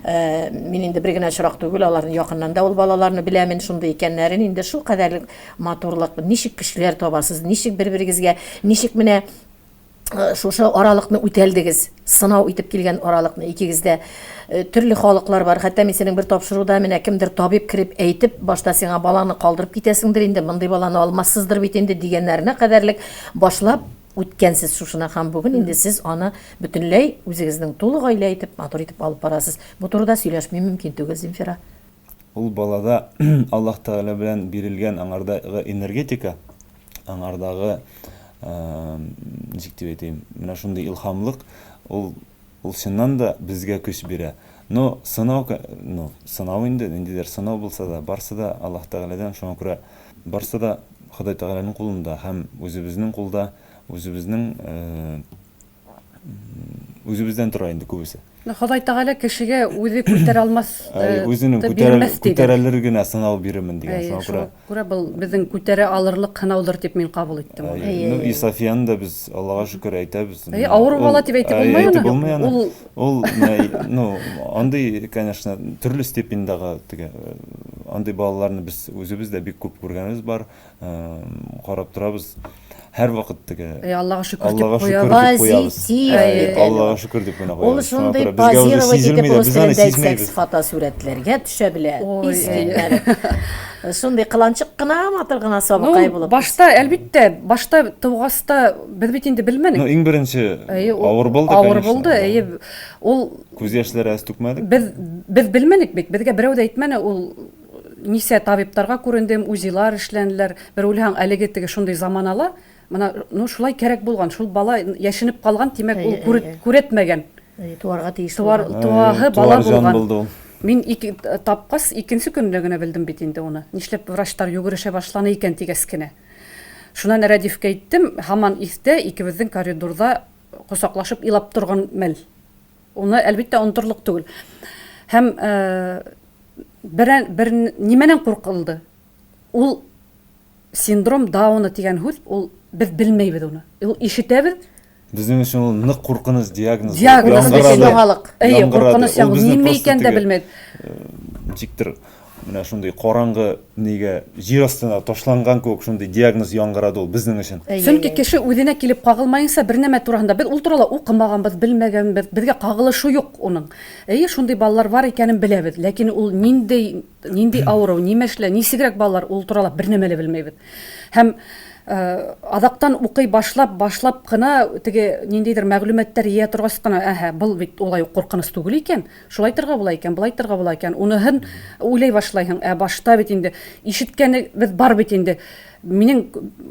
Э, мин инде бер генә очрак түгел, аларны якыннан да ул балаларны беләмен, шундый икәннәрен инде шул кадәрлек матурлык, ничек көчләр табасыз, ничек бер-берегезгә, ничек менә э, шушы аралыкны үтәлдегез, сынау итеп килгән аралыкны икегез дә э, төрле халыклар бар. Хәтта мин синең бер тапшыруда менә кемдер табиб кереп әйтеп, башта сиңа баланы калдырып китәсеңдер инде, мондый баланы алмассыздыр бит инде дигәннәренә кадәрлек башлап үткәнсез шушына һәм бүген инде сез аны бөтенләй үзегезнең тулы гаилә итеп, матур итеп алып барасыз. Бу турыда сөйләшми мөмкин түгел, Земфира. Ул балада Аллаһ Тәгалә белән бирелгән аңардагы энергетика, аңардагы ничек дип әйтим, менә шундый илһамлык, ул Ул чыннан да безгә көч бирә. Но сынау, ну, сынау инде, ниндидер сынау булса да, барсы да Аллаһ Тәгаләдән, шуңа күрә барсы да Ходай Тәгаләнең кулында һәм үзебезнең кулда, үзебезнең үзебездән тора инде күбесе. Ну, Ходай Тәгалә кешегә үзе күтәрә алмас, үзенең күтәрәлер генә сынау бирермен дигән, шуңа күрә. Күрә был безнең күтәрә алырлык һынаудыр дип мин кабул иттем аны. Ну и Софияны да без Аллага шөкер әйтәбез. Әйе, авыру бала дип әйтеп булмый аны. Әйтеп булмый аны. Ул ул ну андый, конечно, төрле степеньдагы теге андый балаларны без үзебез дә бик күп күргәнебез бар, карап торабыз. Һәрвакыт теге Әй, Аллага шөкер дип куябыз. Позитив. Аллага шөкер дип кенә куябыз. Ул шундый позировать итеп рус телендә әйтсәк, фотосурәтләргә төшә белә. Искитмәле. Шундый кыланчык кына, матур гына сабакай булып. Башта, әлбиттә, башта тугач та без бит инде белмәдек. Ну, иң беренче авыр булды, конечно. Авыр булды, әйе. Ул күз яшьләре әз түкмәдек. Без без белмәдек бит. Безгә берәү дә әйтмәде, ул нисә табибларга күрендем, УЗИлар эшләнделәр. Бер уйлаһаң, әлеге теге шундый заманала, менә, ну, шулай кирәк булган. Шул бала яшенеп калган, димәк, ул күрәтмәгән. Туарга тиеш Туар, туаһы бала булган. Мин ике, тапкас, икенче көнне генә белдем бит инде уны. Нишләп врачлар йөгерешә башланы икән дигәс кенә. Шуннан Рәдифкә әйттем, һаман истә, икебезнең коридорда кочаклашып елап торган мәл. Уны, әлбиттә, онытырлык түгел. Һәм бер, бер нимәнән куркылды? Ул синдром Дауна дигән һүз, ул без белмәйбез уны. Ул ишетәбез. Безнең өчен ул нык куркыныч диагноз. Диагноз яңалык. Әйе, куркыныч яңалык. Нимә икән дә белмәйбез. Ничектер менә шундый караңгы нигә җир астына ташланган кебек шундый диагноз яңгырады ул безнең өчен. Чөнки кеше үзенә килеп кагылмаенча бер нәмә турында без ул турала укымаганбыз, белмәгәнбез, безгә кагылышы юк уның. Әйе, шундый балалар бар икәнен беләбез, ләкин ул нинди нинди авыру, нимә эшлә, ничегрәк балалар ул турала бер нәмә дә белмәйбез. Һәм азактан укый башлап, башлап кына теге ниндидер мәгълүматлар ия торгач кына, әһә, был бит улай ук куркыныч түгел икән. Шулай итәргә була икән, болай итәргә була икән. Уныһын уйлый башлайһың. Ә башта бит инде ишеткәнебез бар бит инде. Минем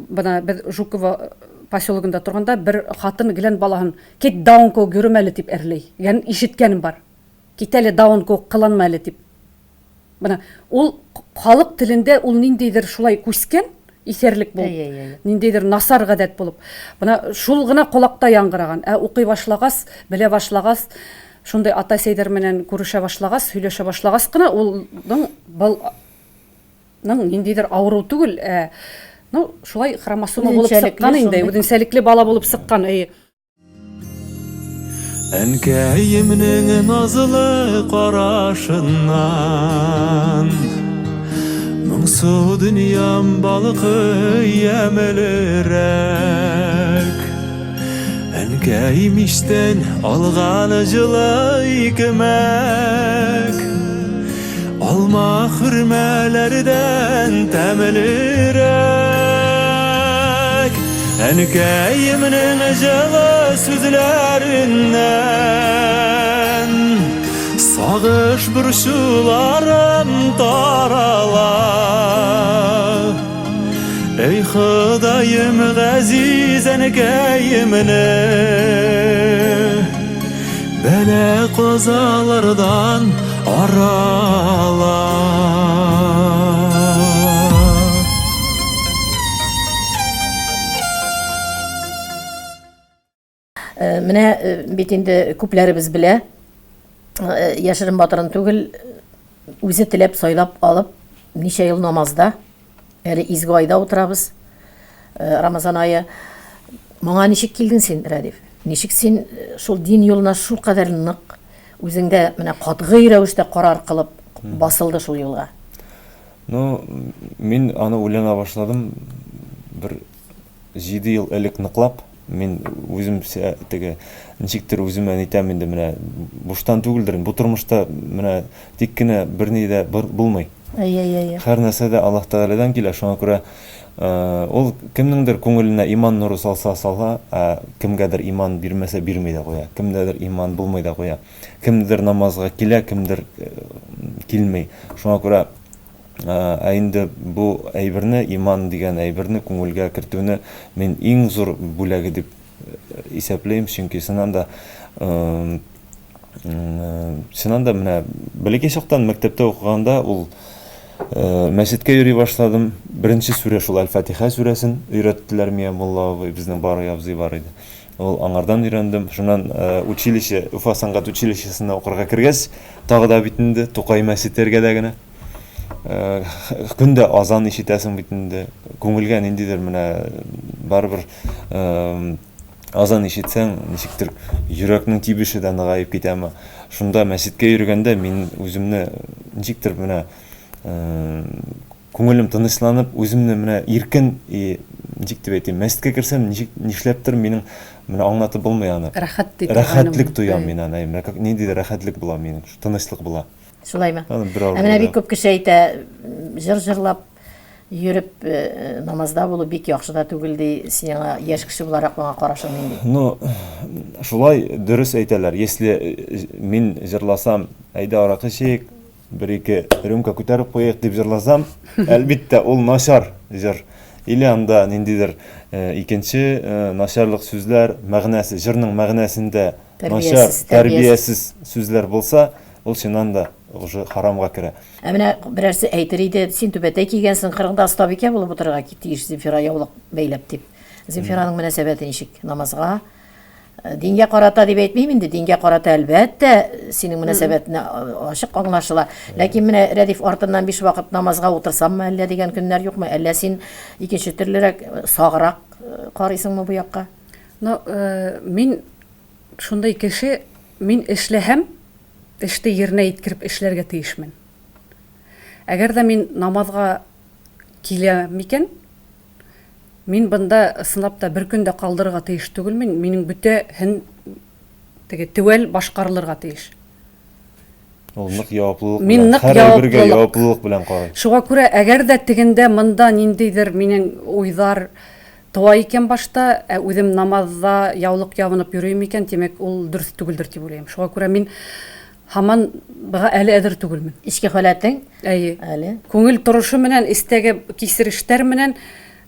бына без Жукова поселогында торганда бер хатын гелән балаһын кит даун кеүек йөремә әле дип әрләй. Гән ишеткәнем бар. Кит әле даун кеүек кыланма әле дип. Менә ул халык телендә ул ниндидер шулай күчкән, исәрлек булып, ниндидер насар гадәт булып. Менә шул гына колакта яңгыраган. Ә укый башлагас, белә башлагас, шундый ата Сәйдәр менән күрешә башлагас, сөйләшә башлагас кына улның был ның ниндидер авыру түгел, ә ну, шулай хромосома булып сыккан инде, үзенчәлекле бала булып сыккан, әйе. Әнкәемнең назлы карашыннан Моңсу дөньям балкый ямьлерәк. Әнкәй мичтән алган җылы икмәк Алма хөрмәләрдән тәмлерәк. Әнкәемнең җылы сүзләреннән Сагыш борчуларым тарала. Эй Ходаем, газиз әнкәемне Бәла казалардан арала. Менә бит инде күпләребез белә, яшерен батырын түгел, үзе теләп сайлап алып, ничә ел намазда, әле изге айда утырабыз, Рамазан ае. Моңа ничек килдең син, Рәдиф? Ничек син шул дин юлына шул кадәр нык, үзеңдә менә катгый рәвештә карар кылып басылды шул юлга? Ну, мин аны уйлана башладым бер 7 ел элек ныклап. Мин үзем теге ничектер үземә әйтәм инде менә буштан түгелдер. Бу тормышта менә тик кенә берни дә булмый. Әйе, әйе, әйе. Һәр нәрсә дә Аллаһ Тәгаләдән килә. Шуңа күрә ул кемнеңдер күңеленә иман нуры салса сала, ә кемгәдер иман бирмәсә бирми дә куя. Кемдәдер иман булмый да куя. Кемдер намазга килә, кемдер килми. Шуңа күрә Ә инде бу әйберне, иман дигән әйберне күңелгә кертүне мин иң зур бүләге дип исәплим, чөнки чыннан да чыннан да менә бәләкәй чактан мәктәптә укыганда ул мәчеткә йөри башладым. Беренче сүрә шул Әл-Фатиха сүрәсен өйрәттеләр миңа мулла абый, безнең Барый абзый бар иде. Ул аңардан өйрәндем. Шуннан училище, Уфа сәнгать училищесына укырга кергәч, тагы да бит инде Тукай мәчете эргәдә генә. Көн дә азан ишетәсең бит инде. Күңелгә ниндидер менә барыбер азан ишетсәң, ничектер йөрәкнең тибеше дә ныгаеп китәме. Шунда мәчеткә йөргәндә мин үземне ничектер менә күңелем тынычланып, үземне менә иркен и ничек дип әйтим, мәчеткә керсәм, ничек нишләптер минем менә аңлатып булмый аны. Рәхәт дип. Рәхәтлек тоям мин аны. Менә как ниндидер рәхәтлек була минем, тынычлык була. Шулаймы? Ә менә бик күп кеше әйтә, җыр җырлап йөреп э, намазда булу бик яхшы да түгел ди. Сиңа яшь кеше буларак моңа карашың нинди? Ну, шулай дөрес әйтәләр. Если э, мин җырласам, әйдә аракы эчик, бер-ике рюмка күтәреп куйыйк дип җырласам, әлбиттә, ул начар җыр. Или анда ниндидер э, икенче начарлык сүзләр, мәгънәсе, җырның мәгънәсендә начар, тәрбиясез сүзләр булса, Ул чыннан да уже харамга керә. Ә менә берәрсе әйтер иде, син түбәтәй кигәнсең, кырыңда остабикә булып утырырга тиеш Земфира яулык бәйләп дип. Земфираның мөнәсәбәте ничек намазга? Э, дингә карата дип әйтмим инде, дингә карата әлбәттә синең мөнәсәбәтне ачык аңлашыла. Ләкин менә Рәдиф артыннан биш вакыт намазга утырсаммы әллә дигән көннәр юкмы? Әллә син икенче төрлерәк, э, саграк э, карыйсыңмы бу якка? Ну, мин Шундый кеше, мин эшләһәм, эште еренә иткереп эшләргә тиешмен. Әгәр дә мин намазга киләм микән, мин бында ысынлап та бер көн дә калдырырга тиеш түгелмен, минем бөтә һен теге төгәл башкарылырга тиеш. Ул нык яваплылык Мин белән, нык һәр әйбергә яваплылык. яваплылык белән карый. Шуңа күрә, әгәр дә тегендә монда ниндидер минең уйлар туа икән башта, ә үзем намазда яулык ябынып йөрим икән, димәк, ул дөрес түгелдер дип уйлыйм. Шуңа күрә мин һаман быга әле әзер түгелмен. Эчке халәтең? Әйе. Әле. Күңел торышы менән, истәге кичерешләр менән.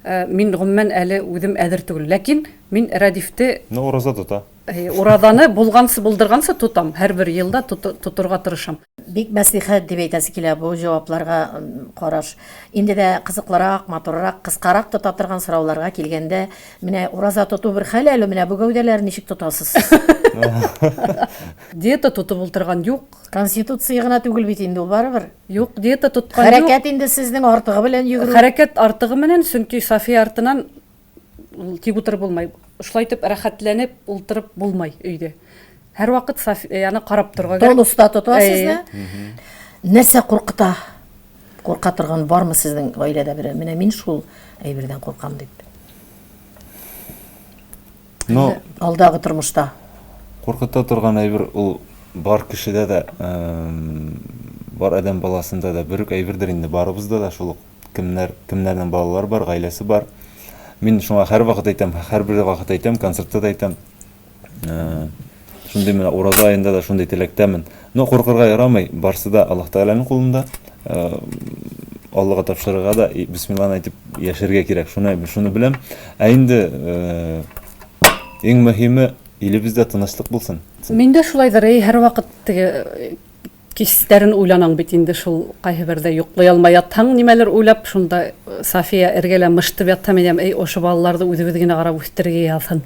Мин гомумән әле үзем әзер түгел. Ләкин мин Рәдифте Ну, ураза тота. Уразаны булгансы булдырганчы тотам. Һәрбер елда тотырга тырышам. Бик мәслихәт дип әйтәсе килә бу җавапларга караш. Инде дә кызыклырак, матуррак, кыскарак тота торган сорауларга килгәндә, менә ураза тоту бер хәл әле, менә бу гәүдәләрне ничек тотасыз сез? Диета тотып утырган юк. Конституция гына түгел бит инде ул барыбер. Юк, диета тоткан юк. Хәрәкәт инде сезнең артыгы белән йөгерү. Хәрәкәт артыгы менән, чөнки София артыннан тик утырып булмый. Шулай итеп рәхәтләнеп утырып булмый өйдә. Һәрвакыт Софияны карап торырга кирәк. Тонуста тота сезне. Нәрсә куркыта? Курка торган бармы сезнең гаиләдә берәр? Менә мин шул әйбердән куркам дип. Но алдагы тормышта куркыта торган әйбер ул бар кешедә дә, бар адәм баласында да бер үк әйбердер инде, барыбызда да шул ук. Кемнәр, кемнәрнең балалары бар, гаиләсе бар. Мин шуңа һәрвакыт әйтәм, һәрбер вакыт әйтәм, концертта да әйтәм. Шундый менә ураза аенда да шундый теләктәмен. Но куркырга ярамый, барсы да Аллаһ Тәгаләнең кулында. Аллага тапшырырга да, бисмилланы әйтеп яшәргә кирәк. Шуны, шуны беләм. Ә инде иң мөһиме илебездә тынычлык булсын. Мин дә шулайдыр, әй, һәрвакыт теге кичләрен уйланаң бит инде шул кайһыбердә йоклый алмай ятһаң, нимәлер уйлап, шунда София эргәлә мыштып ятса, мин әйтәм, әй, ошо балаларны үзебез генә карап үстерергә язсын.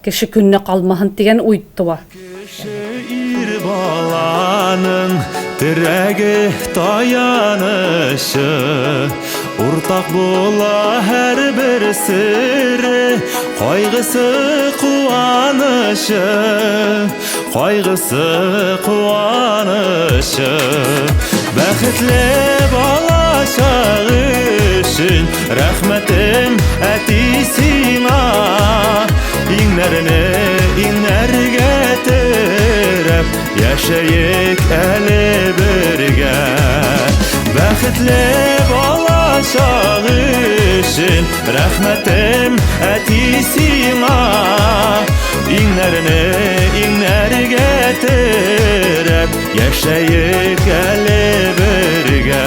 Кеше көненә калмаһын дигән уй туа. Кеше ир баланың терәге, таянычы, Уртак була һәрбер сере, кайгысы, куанычы, Кайгысы, куанычы. Бәхетле балачак өчен Рәхмәтем, әти, сиңа. Иңнәрне иңнәргә терәп, Яшәек әле бергә. Бәхетле балачак өчен Рәхмәтем, әти, сиңа. Иңнәрне иңнәргә терәп, Яшәек әле бергә.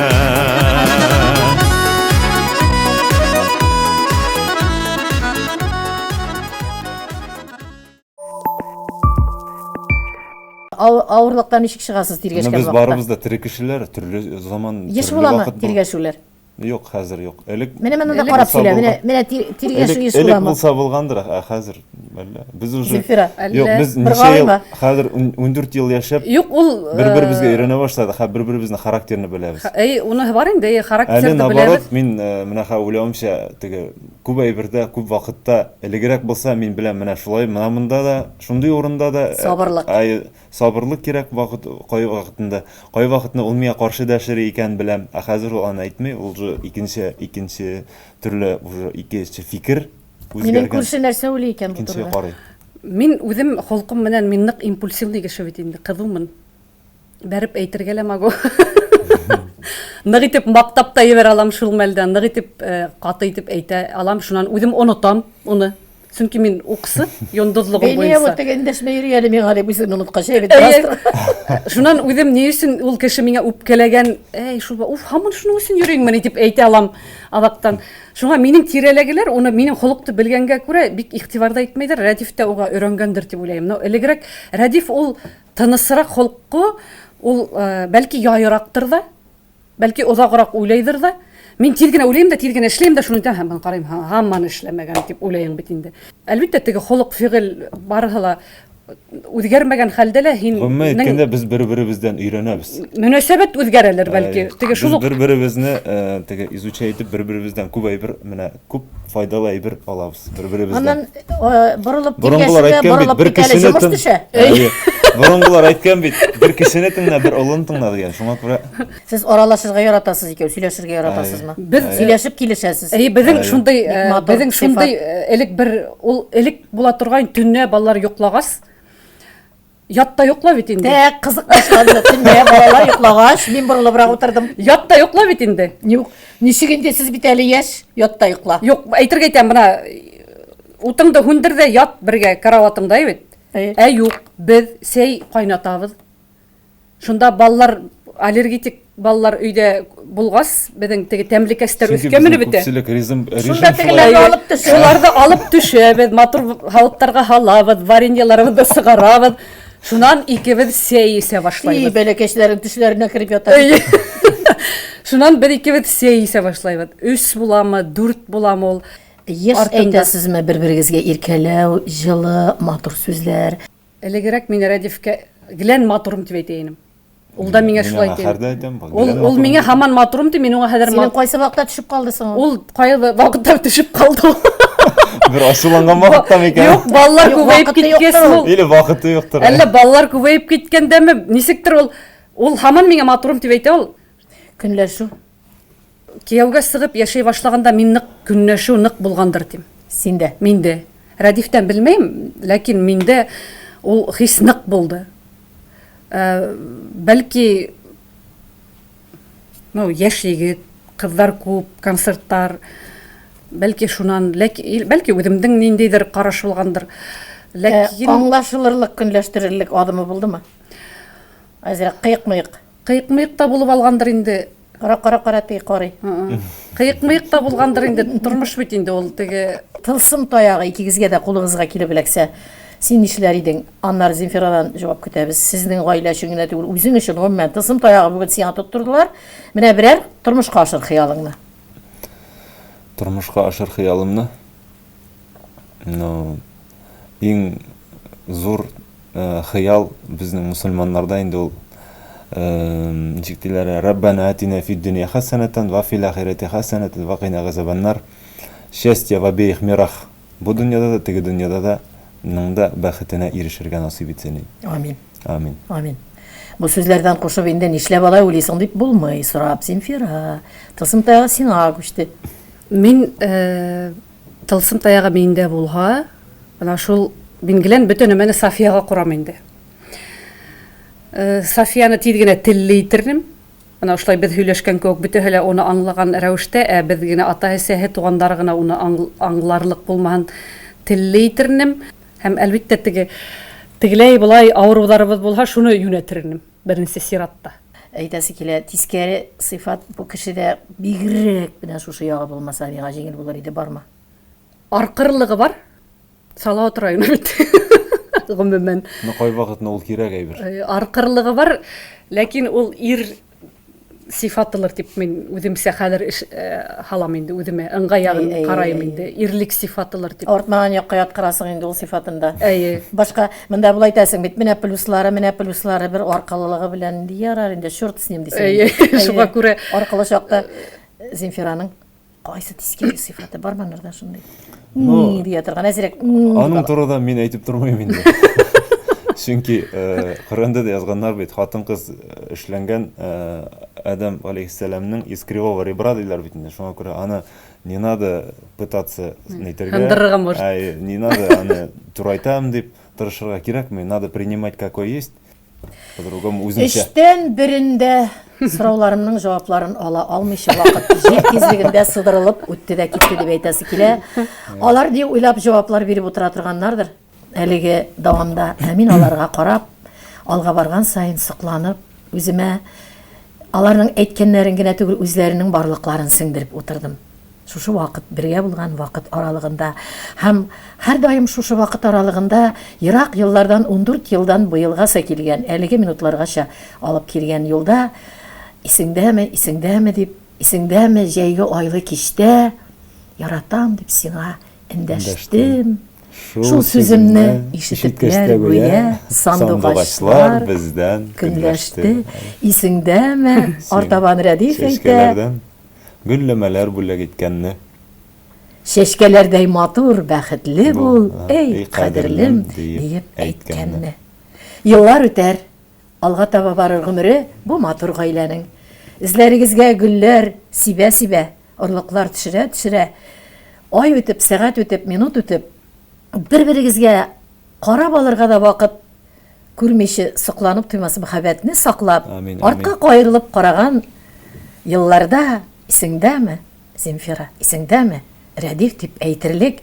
Авырлыктан ничек чыгасыз тиргәшкән вакытта? Без барыбыз да тере кешеләр, төрле заман, Еш буламы тиргәшүләр? Юк, хәзер юк. Элек Менә монда карап сөйлә. Менә менә тиргәшү еш буламы? Элек булса булгандыр, ә хәзер әллә. Без уже Зөлфирә. Юк, без ничә ел, хәзер 14 ел яшәп, Юк, ул бер-беребезгә өйрәнә башладык, һәм бер-беребезнең характерны беләбез. Әй, уны бар инде, әй, характерны беләбез. Әле наоборот, мин менә хәзер уйлавымча, теге күп әйбердә, күп вакытта элегрәк булса, мин беләм, менә шулай, менә монда да, шундый урында да Сабырлык. Әй, Сабырлык кирәк вакыт, кай вакытында. Кай вакытны ул миңа каршы дәшер икән беләм. Ә хәзер ул аны әйтми, ул уже икенче, икенче төрле уже икенче фикер Минем үзгәргән. күрше нәрсә уйлый икән бу Икенчегә турыда? карый. Мин үзем холкым белән мин нык импульсивный кеше бит инде, кызумын. Бәреп әйтергә лә могу. Нык итеп мактап та җибәрә алам шул мәлдә, нык итеп, э, каты итеп әйтә алам. Шуннан үзем онытам уны. Чөнки мин уксы, йондызлыгым буенча. Бәйнә теге эндәшмәй йөри әле миңа дип үзен оныткач, әйбәт бераз. Шуннан үзем ни өчен ул кеше миңа үпкәләгән, әй, шул, уф, һаман шуның өчен йөриймени дип әйтә алам азактан. Шуңа минем тирәләгеләр уны минем холыкты белгәнгә күрә бик игътибар да итмәйдер. Рәдиф тә уга өйрәнгәндер дип уйлыйм. Но элегрәк Рәдиф ул тынысрак холкы, ул э, бәлки яйрактыр да, Бәлки озаграк уйлыйдыр да. Мин тиз генә уйлыйм да, тиз генә эшлим дә, шуны әйтәм һәм карыйм, һаман эшләмәгән дип уйлыйң бит инде. Әлбәттә, теге холык, фигыль барысы да үзгәрмәгән хәлдә лә һин Гомумән әйткәндә, без бер-беребездән өйрәнәбез. Мөнәсәбәт үзгәрәлер бәлки. Теге шул ук бер-беребезне э, теге изучать итеп, бер-беребездән күп әйбер, менә күп файдалы әйбер алабыз бер-беребездән. Аннан э, борылып Борынгылар әйткән бит, бер кешене тын... төшә. Борынгылар әйткән бит, бер кешене тыңла, бер олыны тыңла дигән. Шуңа күрә Сез аралашырга яратасыз икәү, сөйләшергә яратасызмы? Без сөйләшеп килешәсез. Әйе, безнең шундый, э, безнең шундый э, элек бер ул элек була торган төнлә балалар йоклагач, Ят та йокла бит инде. Тәк, кызык башланды. Төнлә балалар йоклагач, мин борылыбрак утырдым. Ят та йокла бит инде. Юк, ничек инде сез бит әле яшь, ят та йокла. Юк, әйтергә әйтәм, менә утыңды һүндер дә ят бергә караватыңда бит. Ә юк, без сәй кайнатабыз. Шунда балалар аллергетик Балалар өйдә булгас, безнең теге тәмлекәчләр Чөнки өскә безнең менеп бетә. күпчелек режим, режим Шунда шулай. тегеләрне алып төшә. Шуларны алып төшәбез, матур һавытларга һалабыз, вареньеларыбызны сыгарабыз. Шуннан икебез сәй эчә И, башлайбыз. бәләкәчләрең төшләренә кереп ята. Әйе. Шуннан бер икебез сәй эчә башлайбыз. Өч буламы, дүрт буламы ул. Еш Артында. әйтәсезме бер-берегезгә иркәләү, җылы, матур сүзләр? Элегрәк мин Рәдифкә гелән матурым дип әйтә инем. Ул да миңа шулай Мин аңа әйтә. хәрдә әйтәм, Ул, гелән ул матурым миңа дип. һаман матурым ди, мин уңа хәзер Синең мат... кайсы вакытта төшеп калды соң ул? Ул кай вакытта төшеп калды ул. Бер ачуланган вакытта микән? Юк, балалар Юк, күбәеп вакыты киткәч юктыр ул. ул. Или вакыты юктыр. Әллә балалар күбәеп киткәндәме, ничектер ул ул һаман миңа матурым дип әйтә ул. Көнләшү. Кияүгә чыгып яшәй башлаганда мин нык көнләшү нык булгандыр дим. Синдә. Миндә. Рәдифтән белмәйм, ләкин миндә ул хис нык булды. Ә, бәлки, ну, яшь егет, кызлар күп, концертлар, бәлки шунан, ләкин, бәлки үземнең ниндидер караш булгандыр. Ләкин Аңлашылырлык, көнләштерерлек адымы булдымы? Әзрәк кыек-мыек. Кыек-мыек та булып алгандыр инде. Кара, кара, кара, теге карый. Кыек-мыек та булгандыр инде. Тормыш бит инде ул теге. Тылсым таягы икегезгә дә кулыгызга килеп эләксә, син нишләр идең? Аннары Земфирадан җавап көтәбез. Сезнең гаилә өчен генә түгел, үзең өчен, гомумән, тылсым таягы бүген сиңа тоттырдылар. Менә берәр тормышка ашыр хыялыңны. Тормышка ашыр хыялымны? Ну, иң зур хыял безнең мусульманнарда инде ул ничек диләр, Раббана атина фид дөнья хәсәнәтән ва фил ахирәти хәсәнәтән ва кина газабаннар. Счастье в обеих мирах. Бу дөньяда да, теге дөньяда да ның да бәхетенә ирешергә насыйп итсен. Амин. Амин. Амин. Бу сүзләрдән кушып инде нишләп алай уйлыйсың дип булмый, сорап Земфира. Тылсым таягы сиңа күчте. Мин Тылсым таягы миндә булһа, менә шул мин гелән бөтен нәмәне Софияга корам инде. Софияны тиз генә телле итернем. Менә шулай без һөйләшкән кебек бөтәһе лә уны аңлаган рәвештә, ә без генә ата-әсәһе, туганнары гына уны аңларлык булмаһын телле итернем. Һәм, әлбиттә, теге тегеләй-болай авыруларыбыз булһа, шуны юнәтернем беренче чиратта. Әйтәсе килә, тискәре сыйфат бу кешедә бигрәк менә шушы ягы булмаса, миңа җиңел булыр иде, бармы? Аркырлыгы бар. Салават районы бит. Гомумән. Ну, кайвакытны ул кирәк әйбер. Аркырлыгы бар, ләкин ул ир сыйфатылыр дип мин үземчә хәзер эш һалам инде үземә, ыңгай ягын карайым инде, ирлек сыйфатылыр дип. Артмаган якка яткырасың инде ул сыйфатында. Әйе. Башка монда болай әйтәсең бит, менә плюслары, менә плюслары бер аркылылыгы белән ярар инде, черт с ним дисең. Әйе, шуңа күрә. Аркылы чакта Земфираның кайсы тискәре сыйфаты бар монарда шундый? Ну, дия торган әзрәк. Аның турында мин әйтеп тормыйм инде. Чөнки Коръәндә дә язганнар бит, хатын-кыз эшләнгән Адәм алейхиссәламнең из кривого ребра диләр бит инде. Шуңа күрә аны не надо пытаться нитәргә. Һындырырга может. Әй, не надо аны турайтам дип тырышырга кирәкми, надо принимать какой есть. По-другому үзеңчә. Өчтән берендә сорауларымның җавапларын ала алмыйча вакыт җил тизлегендә сыдырылып үтте дә китте дип әйтәсе килә. Алар ни уйлап җаваплар биреп утыра торганнардыр әлеге дәвамда. Ә мин аларга карап, алга барган саен сокланып, үземә аларның әйткәннәрен генә түгел, үзләренең барлыкларын сеңдереп утырдым. Шушы вакыт, бергә булган вакыт аралыгында һәм һәрдаим шушы вакыт аралыгында ерак еллардан, 14 елдан быелгача килгән, әлеге минутларгача алып килгән юлда исеңдәме, исеңдәме дип, исеңдәме, җәйге айлы кичтә яратам дип сиңа эндәштем. Шул сүземне ишетепләр гүя сандугачлар бездән көнләште. Исеңдәме, артабан Рәдиф әйтә. Гөлләмәләр бүләк иткәнне. Чәчкәләрдәй матур, бәхетле бул, әй, кадерлем, диеп әйткәнне. Еллар үтәр, алга таба барыр гомере бу матур гаиләнең. Эзләрегезгә гөлләр сибә-сибә, орлыклар төшерә-төшерә, ай үтеп, сәгать үтеп, минут үтеп, бер-берегезгә карап алырга да вакыт Күрмичә сокланып туймас мәхәббәтне саклап, Амин, артка амин. каерылып караган елларда исеңдәме, Земфира, исеңдәме, Рәдиф дип әйтерлек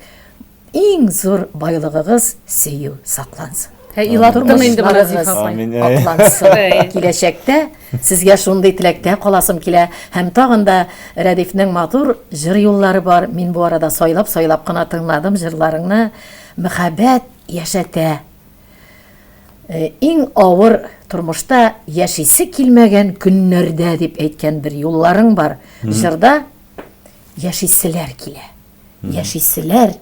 иң зур байлыгыгыз сөю саклансын. Ә илаттым инде менә Зифа апай. Амин. Аклансын. Киләчәктә сезгә шундый теләктә каласым килә. Һәм тагын да Рәдифнең матур җыр юллары бар. Мин бу арада сайлап-сайлап кына тыңладым җырларыңны. Мәхәббәт яшәтә. Э, иң авыр тормышта яшисе килмәгән көннәрдә дип әйткән бер юлларың бар. Җырда яшиселәр килә. Яшиселәр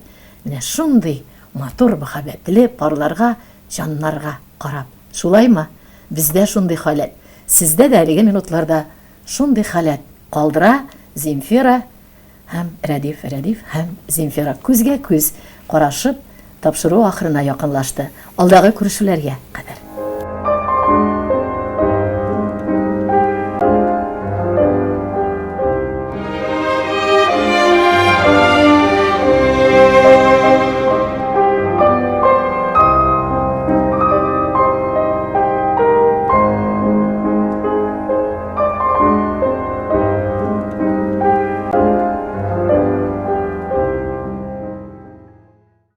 менә шундый матур мәхәббәтле парларга, җаннарга карап. Шулаймы? Бездә шундый халәт. Сездә дә әлеге минутларда шундый халәт калдыра Земфира һәм Рәдиф, Рәдиф һәм Земфира күзгә-күз карашып, тапшыру ахырына якынлашты. Алдагы күрешүләргә кадәр.